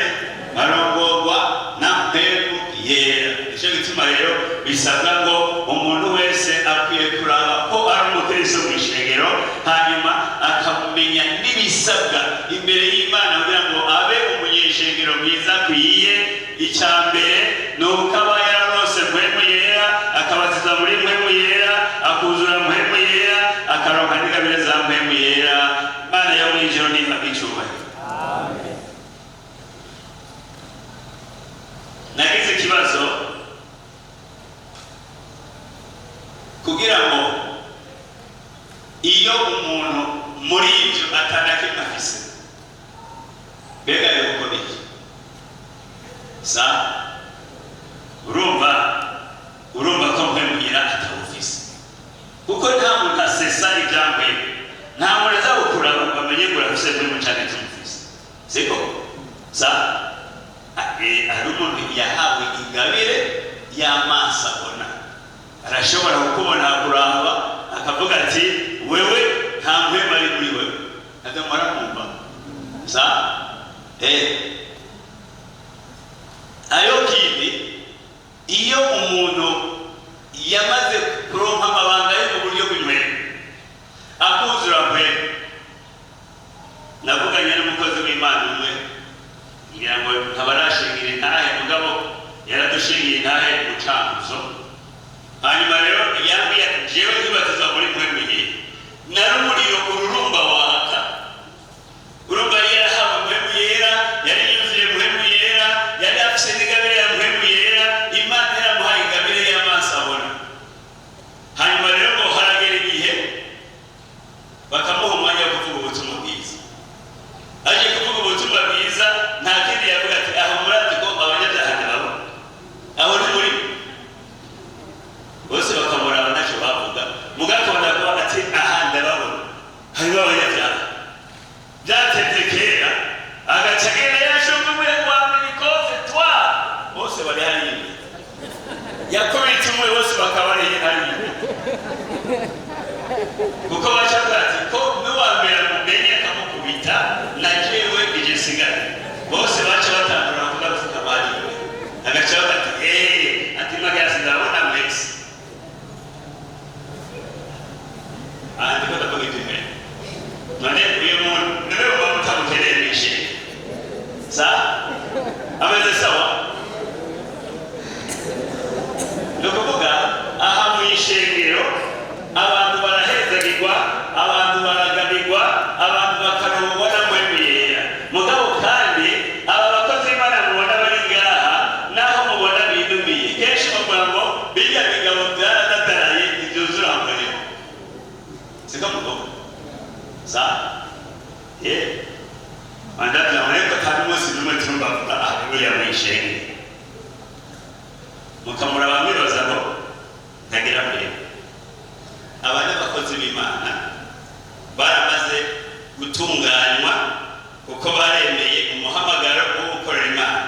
Barongorwa na Mpwemu Yera. Nicyo gituma rero bisabwa ngo umuntu wese akwiye kuraba ko ari umukristo mu ishengero, hanyuma akamenya n'ibisabwa imbere y'Imana kugira ngo abe umunyeshengero mwiza akwiye. Icya mbere ni uko aba yararose Mpwemu Yera, akabatiza muri Mpwemu Yera, akuzura Mpwemu Yera, akaronka n'ingabire za Mpwemu Yera. Imana yo mu ijuru nihabwe icyubahiro. Nagize ikibazo kugira ngo iyo umuntu muri ibyo atanakimwe afise, mbega yokora iki? Sa urumva ko Mpwemu Yera atawufise, kuko nta muntu asesa ibya mpwemu. Nta muntu aza gukuraba ngo amenye ngo urafise mpwemu canke tumufise, siko? Sa hari umuntu yahawe ingabire y'amaso abona, arashobora kukubona, kuraba, akavuga ati: "Wewe nta mpwemu ari muri wewe." Ntabwo muramwumva sa ayo kindi. Iyo umuntu yamaze kuronka amabanga yo mu buryo bw'impwemu, akuzura mpwemu. Navuganye n'umukozi w'Imana umwe, ngira ngo ntabarashingira intahe, mugabo yaradushingiye intahe mu Cankuzo. Hanyuma rero yambwiye ati: "Jewe nkibatizwa muri mpwemu yera, nari umuriro ururumba waka." Urumva yari yarahawe Mpwemu Yera, yari yuzuye Mpwemu Yera, yari afise n'ingabire ya Mpwemu Yera. Imana yaramuhaye ingabire y'amaso abona. Hanyuma rero ngo haragera igihe bakamuha umwanya wo kuvuga ubutumwa bwiza. Aje kuvuga ubutumwa bwiza, nta kindi yavuga, ati: "Aho murazi ko abanyabyaha ntibabona, aho ni muri." Bose bakamuraba, ntacyo bavuga. Mugakabona kuba ati: "Aha ndababona, harimo abanyabyaha." Byateze kera, agaca agenda yashonga umuyaga wa mbere, ikofe twa bose bari hariya, yakubita umwe, bose bakaba bari hariya, kuko bacavuga ati ko n'uwa mbere amumenye akamukubita, na jewe ije nsigaye. Bose baca batangura kuvuga gupfukama hariya. Agaca bavuga ati: "Eee," ati: "Magasi ndabona mwese." Aha ndiko ndavuga iby'imbere. None uyu muntu niwe muba mutamukeneye mwishimye? Sa ameze sawa. Ni ukuvuga aha mu ishengero abantu barahezagirwa, abantu baragabirwa, abantu bakarongwa na Mpwemu Yera. Mugabo kandi aba bakozi b'Imana mubona bari ngaha, naho mubona binumiye, kenshi bavuga ngo birya bigabo byaradadaraye, ntibyuzura mpwemu. Siko muvuga? Sa ye mandavya, ariko nta n'umunsi n'umwe turumva avuga haleluya mu ishengero. Mukamuraba mwibaza ngo ntagira mpwemu. Aba ni abakozi b'Imana baramaze gutunganywa, kuko baremeye umuhamagaro wo gukorera Imana.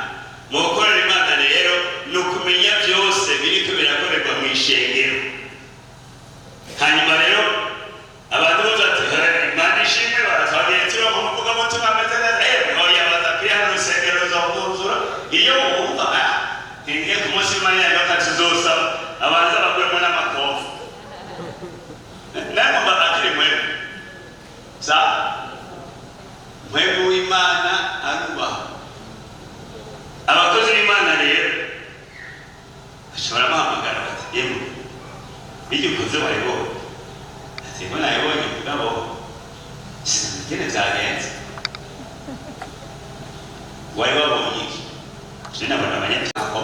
Mu gukorera Imana rero ni ukumenya byose biriko birakorerwa mu ishengero. Hanyuma rero abantu bose ati: "Imana ishimwe, baratwagiye turonka umuvugabutumwa ameze neza." Oya, baza kuri hano urusengero ruzokuzura. Iyo wumva ntingiye ku munsi w'Imana yagaruka, tuzosaba abanza bakuremo n'amakofi. Namwe akiri mwebwe, sa mwebwe w'Imana arubaha abakozi b'Imana. Rero bashobora bahamagara bati: "Yemwe, bijya ukoze waribonye." Ati ko nayibonye, mugabo sinamenya byagenze. Wari wabonye iki? Je nabona abanyabyaha.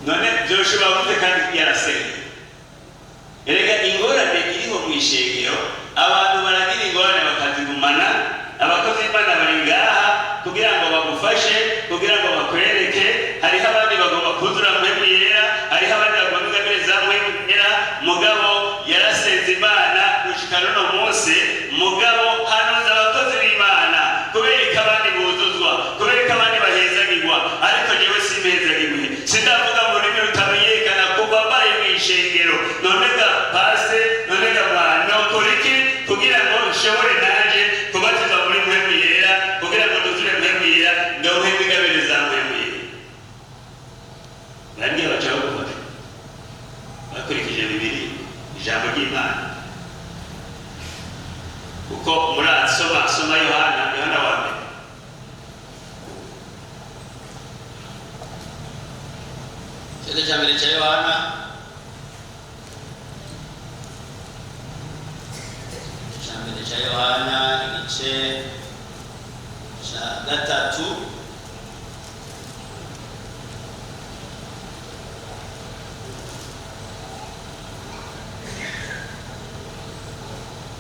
None byoshobora gute kandi yarasenye? Erega ingorane iriho mu ishengero, abantu baragira ingorane bakazigumana. Abakozi b'Imana bari ngaha kugira ngo bagufashe, kugira ngo bakwereke. Hariho abandi bagomba kuzura Mpwemu Yera, hariho abandi bagomba ingabire za Mpwemu Yera. Mugabo yarasenze Imana gushika n'uno munsi. Mugabo hanuza abakozi b'Imana, kubera ko abandi buzuzwa, kubera ko abandi bahezagirwa, ariko jewe simpezagirwe, sindavuga mu rurimi rutamenyekana kuva mbaye mu ishengero. None ga pase, none ga mwana, nokora iki kugira ngo nshobore nanje kubatizwa muri Mpwemu Yera, kugira ngo nuzure Mpwemu Yera, ndonke ingabire za Mpwemu Yera? Barambwira, baca bagufasha bakurikije Bibiri, ijambo ry'Imana, kuko murasoma, soma Yohana, Yohana wa mbere. Icyenda cya mbere cya Yohana, cya mbere cya Yohana, igice cya 3.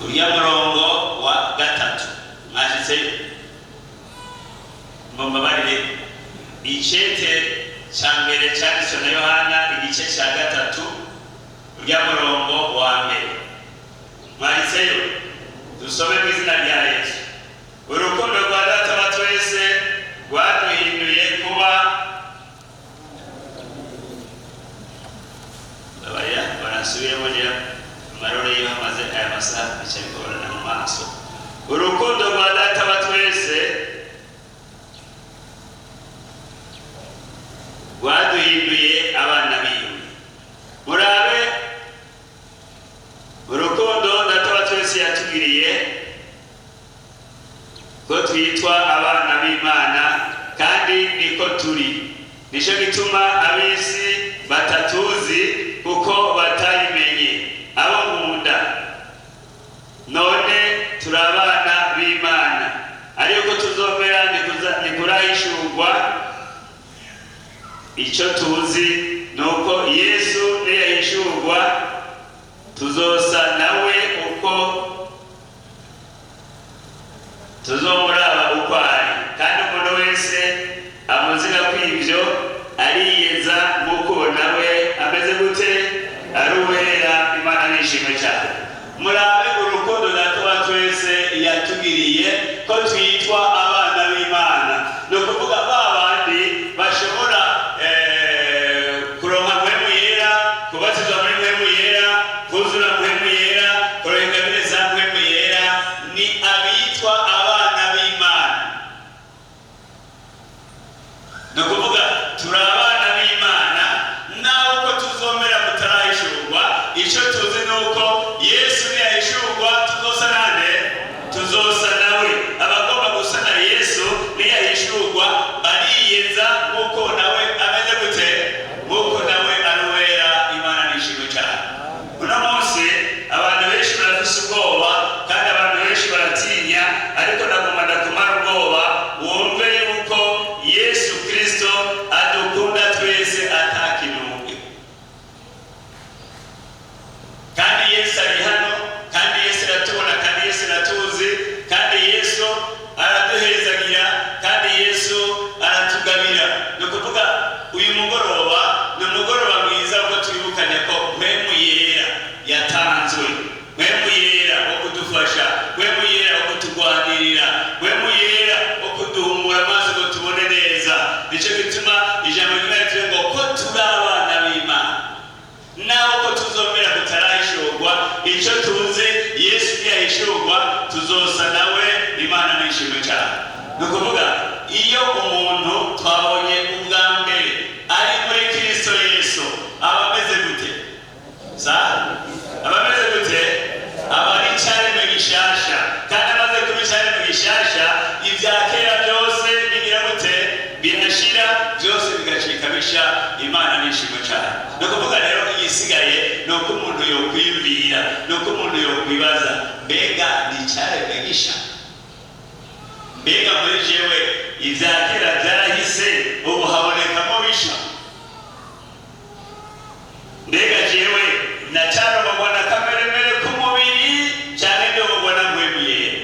Uriya murongo wa 3 mwashitse? Mumbabarire, icete ca mbere canditswe na Yohana, igice ca 3, urya murongo wa mbere. Mwanditseyo? Dusome mu izina rya Yesu. Urukundo rwa Data wa twese rwaduhinduye kuba. Babarira, barasubiremo rero. Amarore iyo hamaze aya masaha bica bigorana mu maso. Urukundo rwa Data wa twese rwaduhinduye abana biwe. Murabe urukundo Data wa twese yatugiriye, ko twitwa abana b'Imana, kandi niko turi. Nicyo gituma ab'isi batatuzi, kuko batayimenye. Abo nkunda, none turi abana b'Imana, ariko tuzomera ntikurahishurwa. Icyo tuzi ni uko Yesu niyahishurwa tuzosa nawe, uko tuzomuraba uko ari. Kandi umuntu wese amuzira kw'ibyo ariyeza, nk'uko nawe ameze gute? Ari uwera. Imana nishimwe cyane. Murabe urukundo Data wa twese yatugiriye, ko twitwa abana b'Imana. Ni ukuvuga ba bandi bashobora kuronka Mpwemu Yera, kubatizwa muri Mpwemu Yera, kuzura Mpwemu Yera, kuronka ingabire za Mpwemu Yera, ni abitwa abana b'Imana. Ni ukuvuga turi abana b'Imana, naho uko tuzomera kutarahishurwa. Icyo tuzi ni uko Yesu niyahishurwa tuzosa nande? Tuzosa nawe. Abagomba gusa na Yesu niyahishurwa bariyeza, nk'uko nawe ameze gute? Nk'uko nawe ari uwera. Imana nishimwe cyane. Uno munsi abantu benshi barafise ubwoba, kandi abantu benshi baratinya, ariko ndagomba ndakumara ubwoba, wumve yuko Yesu Kristo adukunda twese atakinubwe. Kandi Yesu ari hano, kandi Yesu aratubona, kandi Yesu aratuzi, kandi Yesu araduhezagira, kandi Yesu aratugabira. Ni ukuvuga uyu mugoroba ni umugoroba mwiza wo twibukanye ko Mpwemu Yera yatanzwe, Mpwemu Yera wo kudufasha, Mpwemu Yera wo kutugwanirira, Mpwemu Yera wo kuduhumura amaso ngo tubone neza. Nicyo gituma ijambo rimwe rivuga ngo ko turi abana b'Imana, naho ko tuzomera kutarahishurwa. Icyo tuzi, Yesu niyahishurwa tuzosa nawe. Imana nishimwe cyane. Ni ukuvuga iyo umuntu twabonye ubwa mbere ari muri Kristo Yesu, aba ameze gute? Sa aba ameze gute? Aba ari icyaremwe gishasha. Kandi amaze kuba icyaremwe gishasha, ibya kera byose bigira gute? Birashira, byose bigacika bisha. Imana nishimwe. Ishimwe cyane. Ni ukuvuga rero, igisigaye ni uko umuntu yokwiyumvira, ni uko umuntu yokwibaza: mbega ni icyaremwe gisha? Mbega muri jewe ibya kera byarahise, ubu habonekamo bisha? Mbega jewe ndacarongorwa na kameremere k'umubiri cyane ndongorwa na Mpwemu Yera?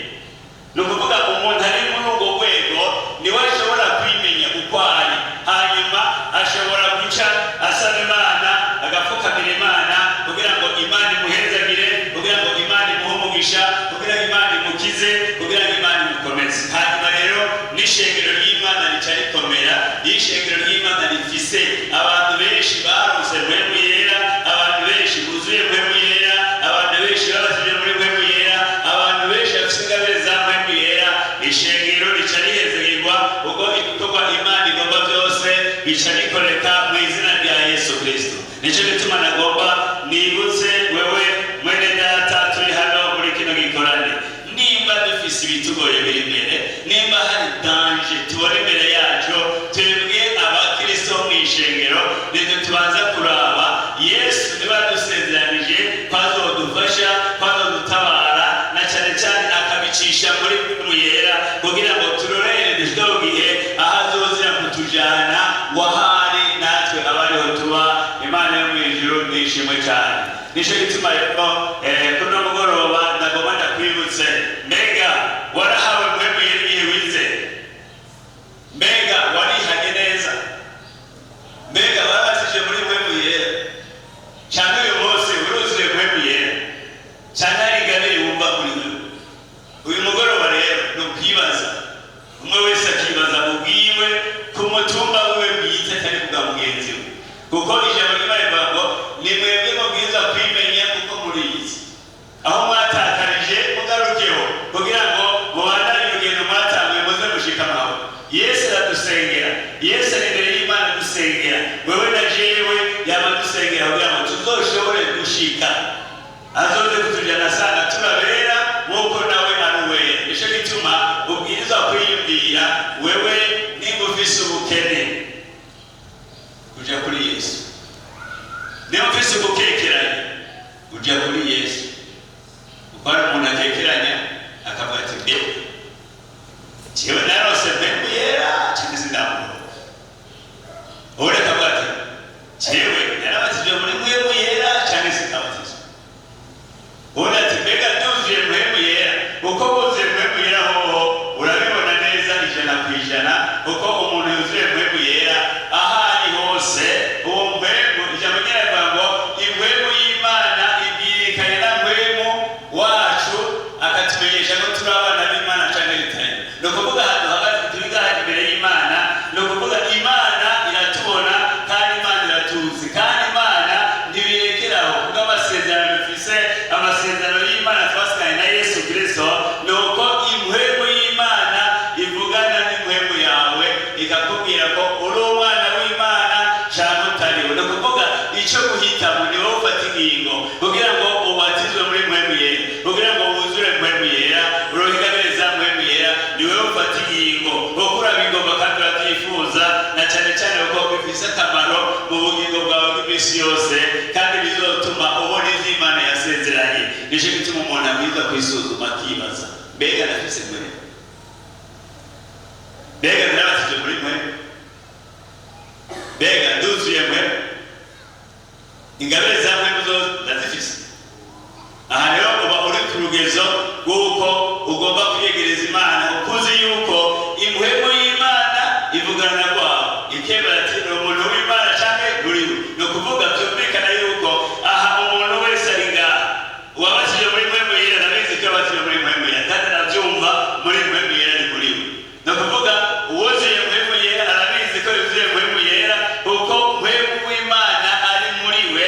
Ni ukuvuga, umuntu ari muri urwo rwego niwe ashobora kwimenya uko ari, hanyuma ashobora guca asaba Imana, agapfukamira Imana kugira ngo Imana imuhezagire, kugira ngo Imana imuhe umugisha, kugira ngo Imana imukize, kugira ngo Imana imukomeze. Hanyuma rero n'ishengero ry'Imana rica rikomera. Iyo ishengero ry'Imana rifise abantu benshi baronse Mpwemu Yera, abantu benshi buzuye Mpwemu Yera, abantu benshi babatijwe muri Mpwemu Yera, abantu benshi bafise ingabire za Mpwemu Yera, ishengero rica rihezagirwa, ubwo ibikorwa Imana igomba byose bica bikoreka mu izina rya Yesu Kristo. Nicyo gituma nagomba nibutse wewe mwene data turi hano muri kino gikorane, nimba dufise ibitugoye biri imbere, nimba hari danger tubona imbere yacu, twebwe abakristo mu ishengero nitwe tubanza kuraba Yesu. Niba dusezeranije ko azodufasha, ko azodutabara, na cyane cyane akabicisha muri Mpwemu Yera, kugira ngo turorere dushike mu gihe aho azozira kutujana, wahari natwe abariho tuba. Imana yo mu ijuru nishimwe cyane. Nicyo gituma rero kuno mugoroba ndagomba ndakwibutse: mbega warahawe Mpwemu Yera igihe wize? Mbega warihanye neza? Mbega warabatije muri Mpwemu Yera? Cyane uyu munsi uruzuye Mpwemu Yera cyane, hari ingabire wumva kuri wewe? Uyu mugoroba rero ni ukwibaza, umwe wese akibaza ubwiwe ku mutumba wiwe bwite, atari kubwa mugenzi we, kuko ijambo ry'Imana rivuga ngo ni mwebwe mubwiza kwimenya kuko murizi aho mwatakarije, mugarukeho kugira ngo mubandanye urugendo mwatanguye, muze mushika amahoro. Yesu aradusengera, Yesu ari imbere y'Imana adusengera wewe na jewe, yaba dusengera kugira ngo tuzoshobore gushika azoze kutujana asanga turabera nk'uko nawe ari uwera. Nicyo gituma ubwirizwa kwiyumvira wewe, nimba ufise ubukene uja kuri Yesu, niba ufise ugukekeranya uja kuri Yesu, kuko hari umuntu akekeranya akavuga ati: "Mbe jewe narose Mpwemu Yera cyangwa sindamubona?" Ubundi akavuga ati: "Jewe narabatijwe muri Mpwemu Yera cyangwa sindabatizwa?" Ubundi ati: "Mbega nduzuye Mpwemu Yera?" Uko wuzuye Mpwemu Yera hoho urabibona neza 100%, kuko umuntu yuzuye Mpwemu Yera aho ari hose, uwo mpwemu, ijambo ryiravuga ngo impwemu y'Imana ibwirikanye na mpwemu wacu, akatumenyesha ko turi abana b'Imana canke bitari. Ni ukuvuga, ahantu hagaze turi ngaha imbere y'Imana, ni ukuvuga Imana iratubona kandi Imana iratuzi, kandi Imana ntibirekeraho kubwo amasezerano dufise, amasezerano y'Imana twasigaye na Yesu Kristo. Ni uko impwemu y'Imana ivugana n'impwemu yawe, ikakubwira ko uri umwana w'Imana cyangwa utariwe. Ni ukuvuga, icyo guhitamo ni wowe ufata ingingo kugira ngo ubatizwe muri Mpwemu Yera, kugira ngo wuzure Mpwemu Yera, uronke ingabire za Mpwemu Yera. Ni wowe ufata ingingo kuko urabigomba kandi urabyifuza, na cyane cyane kuko bifise akamaro mu bugingo bwawe bw'iminsi yose, kandi bizotuma ubona ivyo Imana yasezeranye. Nicyo gituma umuntu abwirizwa kwisuzuma, akibaza: mbega ndafise mpwemu? Mbega narabatijwe muri mpwemu? Mbega nduzuye mpwemu? Ingabire za mpwemu zose ndazifise? Aha rero uba uri ku rugezo rw'uko ugomba kwiyegereza Imana, ukuzi yuko impwemu y'Imana ivugana na rwawe, ikemera ati ni umuntu w'Imana canke nturiwe. Ni ukuvuga, byumvikana yuko aha umuntu wese ari ngaha uwabatijwe muri Mpwemu Yera, ndabizi ko yabatijwe muri Mpwemu Yera kandi arabyumva, muri Mpwemu Yera ni muri we. Ni ukuvuga, uwuzuye Mpwemu Yera arabizi ko yuzuye Mpwemu Yera, kuko mpwemu w'Imana ari muri we.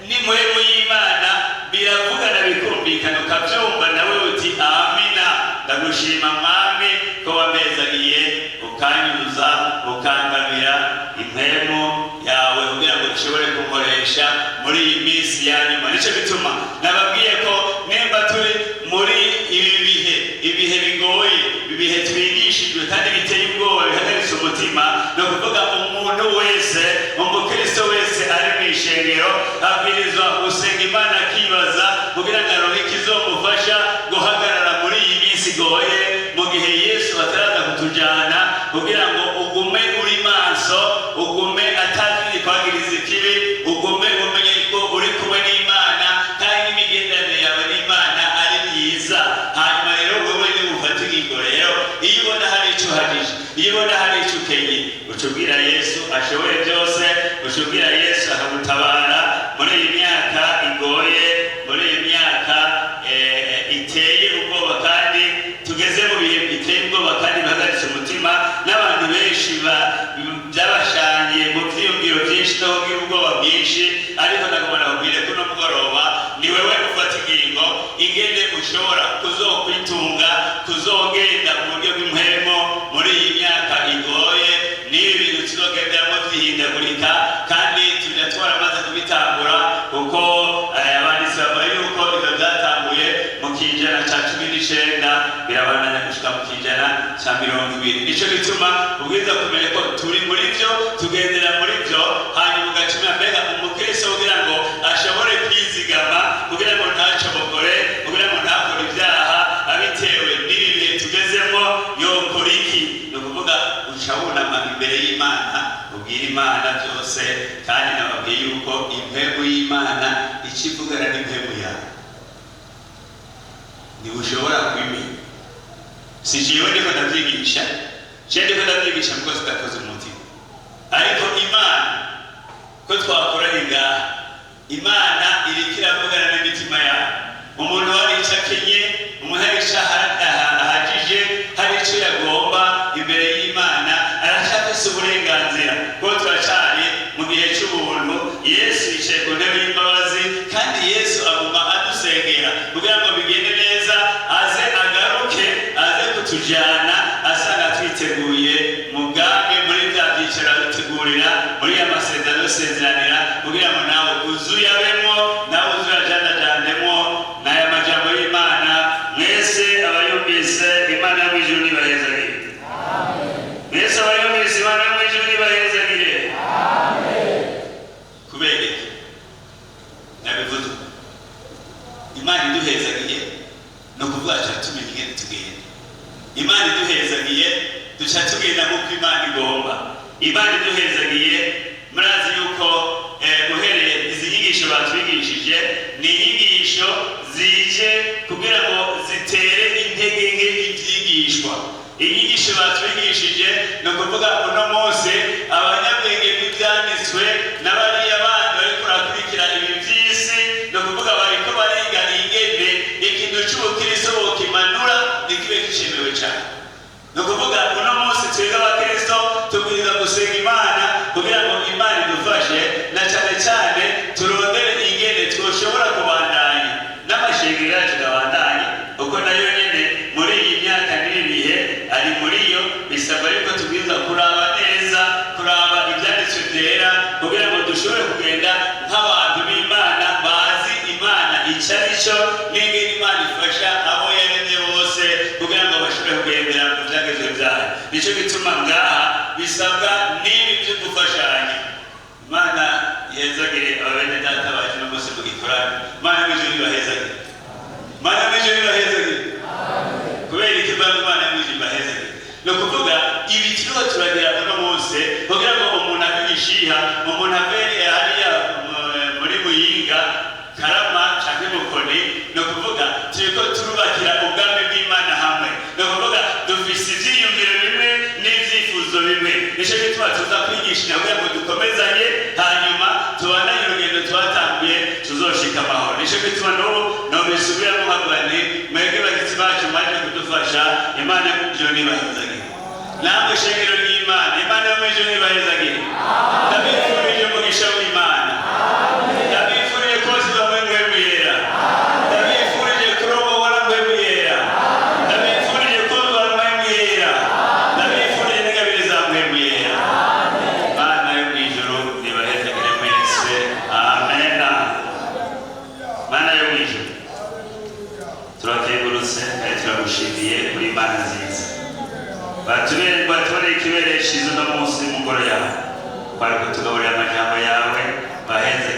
Ni mpwemu y'Imana biravugana, bikumvikana, ukabyumva nawe uti: "Amina, ndagushima Mwami ko wamezagiye, ukanyuza, ukangabira impwemu yawe kugira ngo ushobore kunkoresha muri iyi minsi ya nyuma." Nicyo gituma nababwiye ko nimba turi muri ibi bihe, ibihe bigoye, ibihe twigishijwe kandi biteye ubwoba, bihagaritse umutima, ni ukuvuga umuntu wese, umukristo wese. Ishengero abwirizwa gusenga Imana, akibaza kugira ngo aronke ikizomufasha guhagarara muri iyi minsi igoye, mu gihe Yesu ataraza kutujana, kugira ngo ugume uri maso, ugume atazi kwagiriza ikibi, ugume umenye ko uri kumwe n'Imana kandi n'imigenderanire yawe n'Imana ari myiza. Hanyuma rero wewe niba ufata ingingo rero, iyo ubona hari icyo uhagije, iyo ubona hari icyo ukenye, uca ubwira Yesu ashoboye byose, uca ubwira Yesu akagutabara muri iyi myaka igoye, muri iyi myaka iteye ubwoba, kandi tugeze mu bihe biteye ubwoba kandi bihagaritse umutima n'abantu benshi byabashangiye mu vyiyumviro byinshi no kugira ubwoba bwinshi. Ariko ndagomba nakubwire ko uno mugoroba ni wewe ufata ingingo ingene ushobora kuzokwitunga, kuzogenda mu buryo bw'impwemu muri iyi myaka igoye, n'ibi bintu tuzogenderamo vyihindagurika, kandi tujya twaramaze kubitangura, kuko abanditsi bavuga yuko ivyo vyatanguye mu kinjana ca 19, birabandanya gushika mu kinjana ca 20. Nico gituma ubwiza kumenya ko turi muri vyo, tugendera muri vyo. Hanyuma ugacumira mbega umukristo kugira ngo ashobore kwizigama, kugira ngo ntacobokore, kugira ngo ntakore ibyaha abitewe n'ibi bihe tugezemo, yokora iki? Ni ukuvuga uca wunama imbere y'Imana, ubwira Imana byose. Kandi nababwiye yuko impemu y'Imana icyo ivugana n'impemu yawe ntibushobora kubimenya. Si jewe ndiko ndavyigisha, jewe ndiko ndavyigisha kuko zidakoze umutima, ariko Imana ko twakoranye ngaha, Imana iriko iravugana n'imitima yabo. Umuntu hari icyo akenye, umuntu hari icyo ahagije, hari icyo yagomba imbere y'Imana, aracyafise uburenganzira, kuko turacari mu gihe cy'ubuntu. Yesu yicaye ku ntebe y'imbabazi, kandi Yesu aguma adusengera kugira ngo bigende neza, aze agaruke, aze kutujyana asanga twiteguye mu bwami, muri bya byicaro adutegurira, muri ya masezerano adusezeranira, kugira ngo nawe uzuyabemo, nawe uzuyajandajandemo. N'aya majambo y'Imana, mwese abayumvise, Imana yo mu ijuru nibahezagire. Mwese abayumvise, Imana yo mu ijuru nibahezagire. Kubera iki nabivuze? Imana iduhezagiye, ni ukuvuga tuca tumenya ingene tugenda. Imana iduhezagiye, duca tugenda nk'uko Imana igomba. Imana iduhezagiye, murazi yuko uhereye izi nyigisho batwigishije, ni inyigisho zije kugira ngo zitere intege nke ivyigishwa. Inyigisho batwigishije, ni ukuvuga uno munsi abanyabwenge b'ivyanditswe n'abariya bandi bariko barakurikira ibi vy'isi, ni ukuvuga bariko bariga ingene ikintu c'ubukristo bokimanura ntikibe kicemewe cane. Ni ukuvuga uno munsi twebwe abakristo tubwiriza gusenga Imana kugira ngo Imana idufashe, na cyane cyane turondere ingene twoshobora kubandanya n'amashengero yacu gabandanye, kuko nayo nyene muri iyi myaka n'ibi bihe ari muri yo, bisabwa yuko tubwiriza kuraba neza, kuraba ibyanditswe byera, kugira ngo dushobore kugenda nk'abantu b'Imana bazi Imana icyo ari cyo n'ingene Imana ifasha abo yaremye bose kugira ngo bashobore kugendera mu byagezwe byayo. Nicyo gituma ngaha bisabwa n'ibi byo gufashanya. Imana ihezagire abene data bacu no bose mu gikorane. Imana y'ijuru ibahezagire. Imana y'ijuru ibahezagire. Kubera iki mbaga Imana y'ijuru ibahezagire? Ni ukuvuga ibi turiko turagira uno munsi kugira ngo umuntu ave igishiha, umuntu ave hariya muri Muyinga, Karama canke Mukoni, ni ukuvuga turiko turubakira ubwami bw'Imana hamwe. Ni ukuvuga dufise ivyiyumviro bimwe n'ivyifuzo bimwe. Nico gituma tuza kwigisha kugira ngo dukomezanye, hanyuma tubandanye urugendo twatanguye, tuzoshika amahoro. Nico gituma n'ubu nobisubiramo nkavuga nti mwebwe bashyitsi bacu mwaje kudufasha, Imana yo mw'ijuru nibahezagire. Namwe shengero ry'Imana, Imana yo mw'ijuru nibahezagire. Ndabifurije umugisha w'Imana, ndabifurije kozwa muri Mpwemu Yera, ndabifurije kurongorwa na Mpwemu Yera, ndabifurije kozwa na Mpwemu Yera, ndabifurije n'ingabire za Mpwemu Yera. Imana yo mw'ijuru nibahezagire mwese. Amena. Mana yo mw'ijuru, turakengurutse kandi turagushimiye kuri Imana nziza. Batubere ikibereye cyiza uno munsi mu ngoro yawe, twari kutugaburira amajambo yawe. Bahezagire.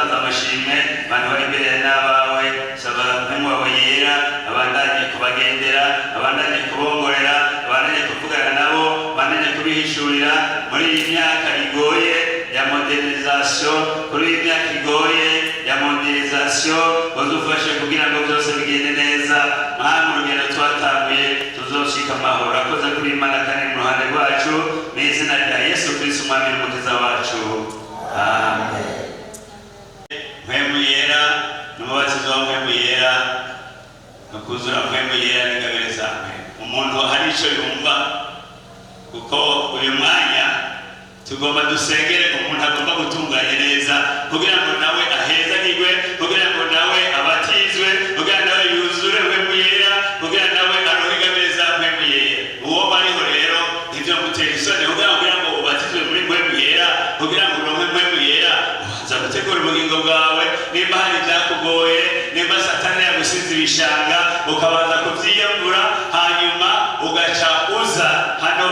Turatanze amashimwe, abantu bari imbere n'abawe. Saba Mpwemu wawe Yera abandanye kubagendera, abandanye kubongorera, abandanye kuvugana nabo, abandanye kubihishurira muri iyi myaka igoye ya modernisation, kuri iyi myaka igoye ya mondialisation. Uzufashe kugira ngo byose bigende neza. Mwami, urugendo twatanguye tuzoshika amahoro. Akoze kuri Imana kandi mu ruhande rwacu, mu izina rya Yesu Kristo, Umwami n'Umukiza wacu, amen. Mpwemu Yera n'umubatizo wa Mpwemu Yera no kuzura Mpwemu Yera n'ingabire za Mpwemu. Umuntu hari icyo yumva, kuko uyu mwanya tugomba dusengere umuntu agomba gutunganya neza kugira ngo nawe ahezagirwe, kugira ngo nawe abatizwe, kugira ngo nawe yuzure Mpwemu Yera, kugira nawe aronke ingabire za Mpwemu Yera. Uwo bariho rero ivyo mutera isoni kugira ngo ubatizwe muri Mpwemu Yera, kugira ngo uronke Mpwemu Yera, ubanza gutegura ubugingo bwawe. Nimba hari ibyakugoye, nimba Satani yagusize ibishanga, ukabanza kuvyiyambura, hanyuma ugaca uza hano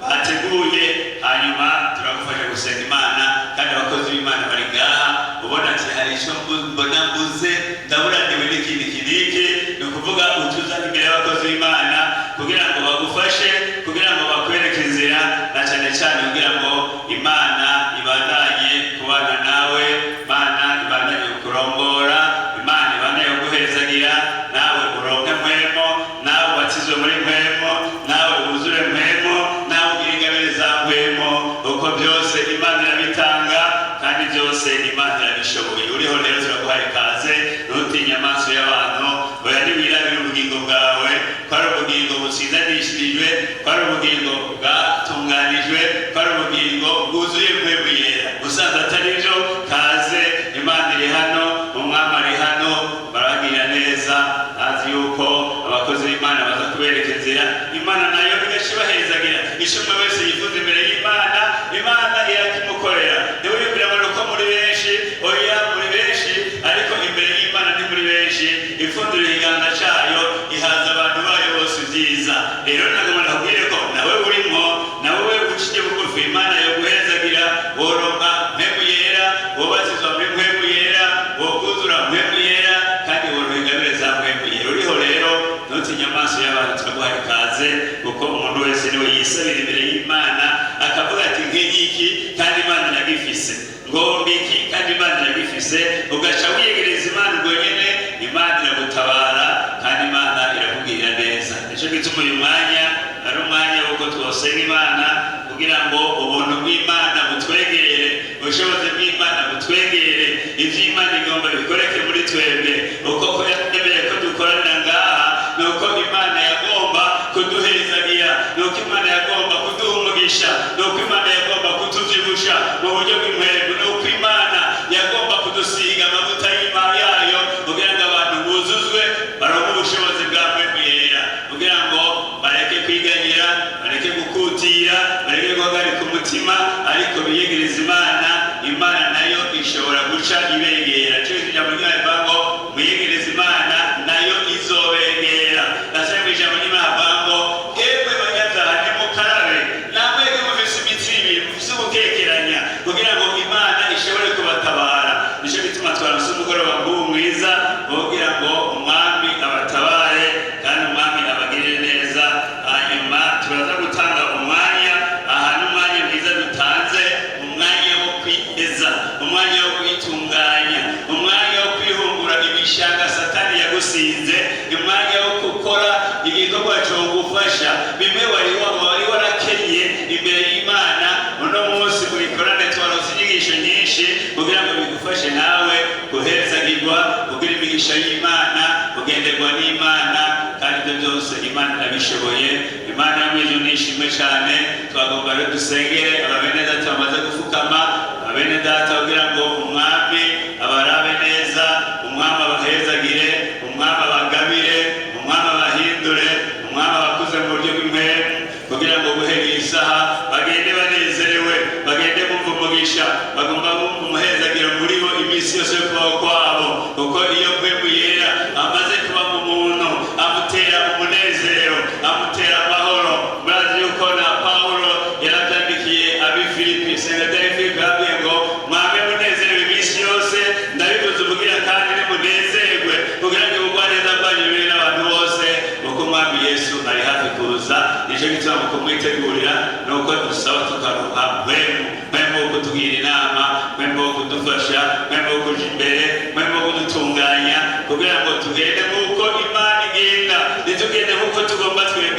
bateguye, hanyuma turagufasha gusenga Imana. Kandi abakozi b'Imana bari ngaha. Ubona ati hari icyo mbona mbuze, ndaburaniwe n'ikindi kiniki, ni ukuvuga utuza imbere y'abakozi b'Imana kugira ngo bagufashe, kugira ngo bakwereke inzira, na cyane cyane kugira ngo Imana ibandanye kubana nawe, Imana ibandanye kukurongora, Imana ibandanye kuguhezagira, nawe uronke Mpwemu, nawe ubatizwe muri Mpwemu, nawe wuzure Mpwemu, nawe ugire ingabire za Mpwemu, uko byose Imana irabitanga kandi byose Imana irabishoboye. Uriho rero, turaguhaye ikaze. Ntutinye amaso y'abantu. Oya, ntiwirabire ubugingo bwawe ko ari ubugingo butsindanishirijwe, ko ari ubugingo bwatunganijwe, ko ari ubugingo bwuzuye Mpwemu Yera. Usanze atari byo, kaze. Imana iri hano, Umwami ari hano, barababwira neza. Azi yuko abakozi b'Imana baza kubereka inzira, Imana nayo igaca ibahezagira. Icyo umwe wese yifuza imbere y'Imana, Imana irakimukorera. Ntiwiyumvire ngo nuko muri benshi. Oya, muri benshi, ariko imbere y'Imana ni muri benshi. Ipfundura ikiganza cyayo, ihaza abantu bayo bose ibyiza. Rero nagomba nakubwire ko nawe urimo, nawe we uciye bugufi, Imana yo guhezagira, woronka Mpwemu Yera, wobatizwa muri Mpwemu Yera, wokuzura Mpwemu Yera, kandi woronka ingabire za Mpwemu Yera. Uriho rero, ntutinye amaso y'abantu. Turaguhaye ikaze, kuko umuntu wese niwe yisabira imbere y'Imana, akavuga ati nk'iki kandi Imana iragifise, ngomba iki kandi Imana iragifise. Ugaca wiyegereza Imana ubwo nyene, Imana iragutabara kandi Imana irakubwirira neza. Nicyo gituma uyu mwanya ari umwanya w'uko twosenga Imana kugira ngo ubuntu bw'Imana butwegere, ubushobozi bw'Imana butwegere, ivy'Imana igomba bikoreke muri twebwe. Uko ko yemeye ko dukoranira ngaha, nuko Imana yagomba kuduhezagira, nuko Imana yagomba kuduha umugisha, nuko Imana yagomba kutuvyibusha mu buryo bw'impwemu, nuko Imana yagomba kudusiga amavuta y'Imana yayo kugira ngo abantu buzuzwe, baronke ubushobozi bwa Mpwemu Yera, kugira ngo bareke kwiganyira, bareke gukutira, bareke guhagarika umutima, ariko biyegereza Imana. Imana nayo ishobora guca ibegera. Cyo ijambo ry'Imana rivuga ngo muyegereze Imana, nayo izobegera. Ndasaba mu ijambo ry'Imana rivuga ngo emwe banyabyaha, nimukarabe, namwebwe mufise imitsi ibiri, mufise ugukekeranya, kugira ngo Imana ishobore kubatabara. Nicyo gituma twaronse umugoroba nk'ubu mwiza wo kugira ngo Umwami abatabare kandi Umwami abagirire neza. Hanyuma turaza gutanga umwanya aha, n'umwanya mwiza dutanze, umwanya wo kwiyeza, umwanya wo kwitunganya, umwanya wo kwihungura ibishanga Satani yagusinze, umwanya wo gukora igikorwa cyo gufasha bimwe wari warakenye imbere y'Imana. Uno munsi mu gikorane twaronse inyigisho nyinshi kugira ngo bigufashe nawe guhezagirwa, kugira imigisha y'Imana, kugenderwa n'Imana, kandi ibyo byose Imana irabishoboye. Imana yo mw'ijuru nishimwe cyane. Twagomba rero dusengere ababene data bamaze gufukama, abene data, kugira ngo Umwami abarabe neza, Umwami abahezagire, Umwami abagabire, Umwami abahindure, Umwami abakuze mu buryo bw'impwemu, kugira ngo guhera iyi saha bagende banezerewe, bagende bumva umugisha, bagomba bumva umuhezagiro muri bo iminsi yose yo kubaho kwabo. Kuko iyo Mpwemu Yera amaze kuba mu muntu, amutera umunezero, amutera amahoro. Murazi yuko na Pawulo yarabyandikiye ab'i Filipi, isengero rya Filipi, yabwiye ngo mwame munezerewe iminsi yose. Kuza nicyo gituma mu kumwitegurira nuko dusaba tukaronka Mpwemu, Mpwemu wo kutugira inama, Mpwemu wo kudufasha, Mpwemu wo kuja imbere, Mpwemu wo kudutunganya kugira ngo tugende nk'uko Imana igenda, ntitugende nk'uko tugomba twebwe.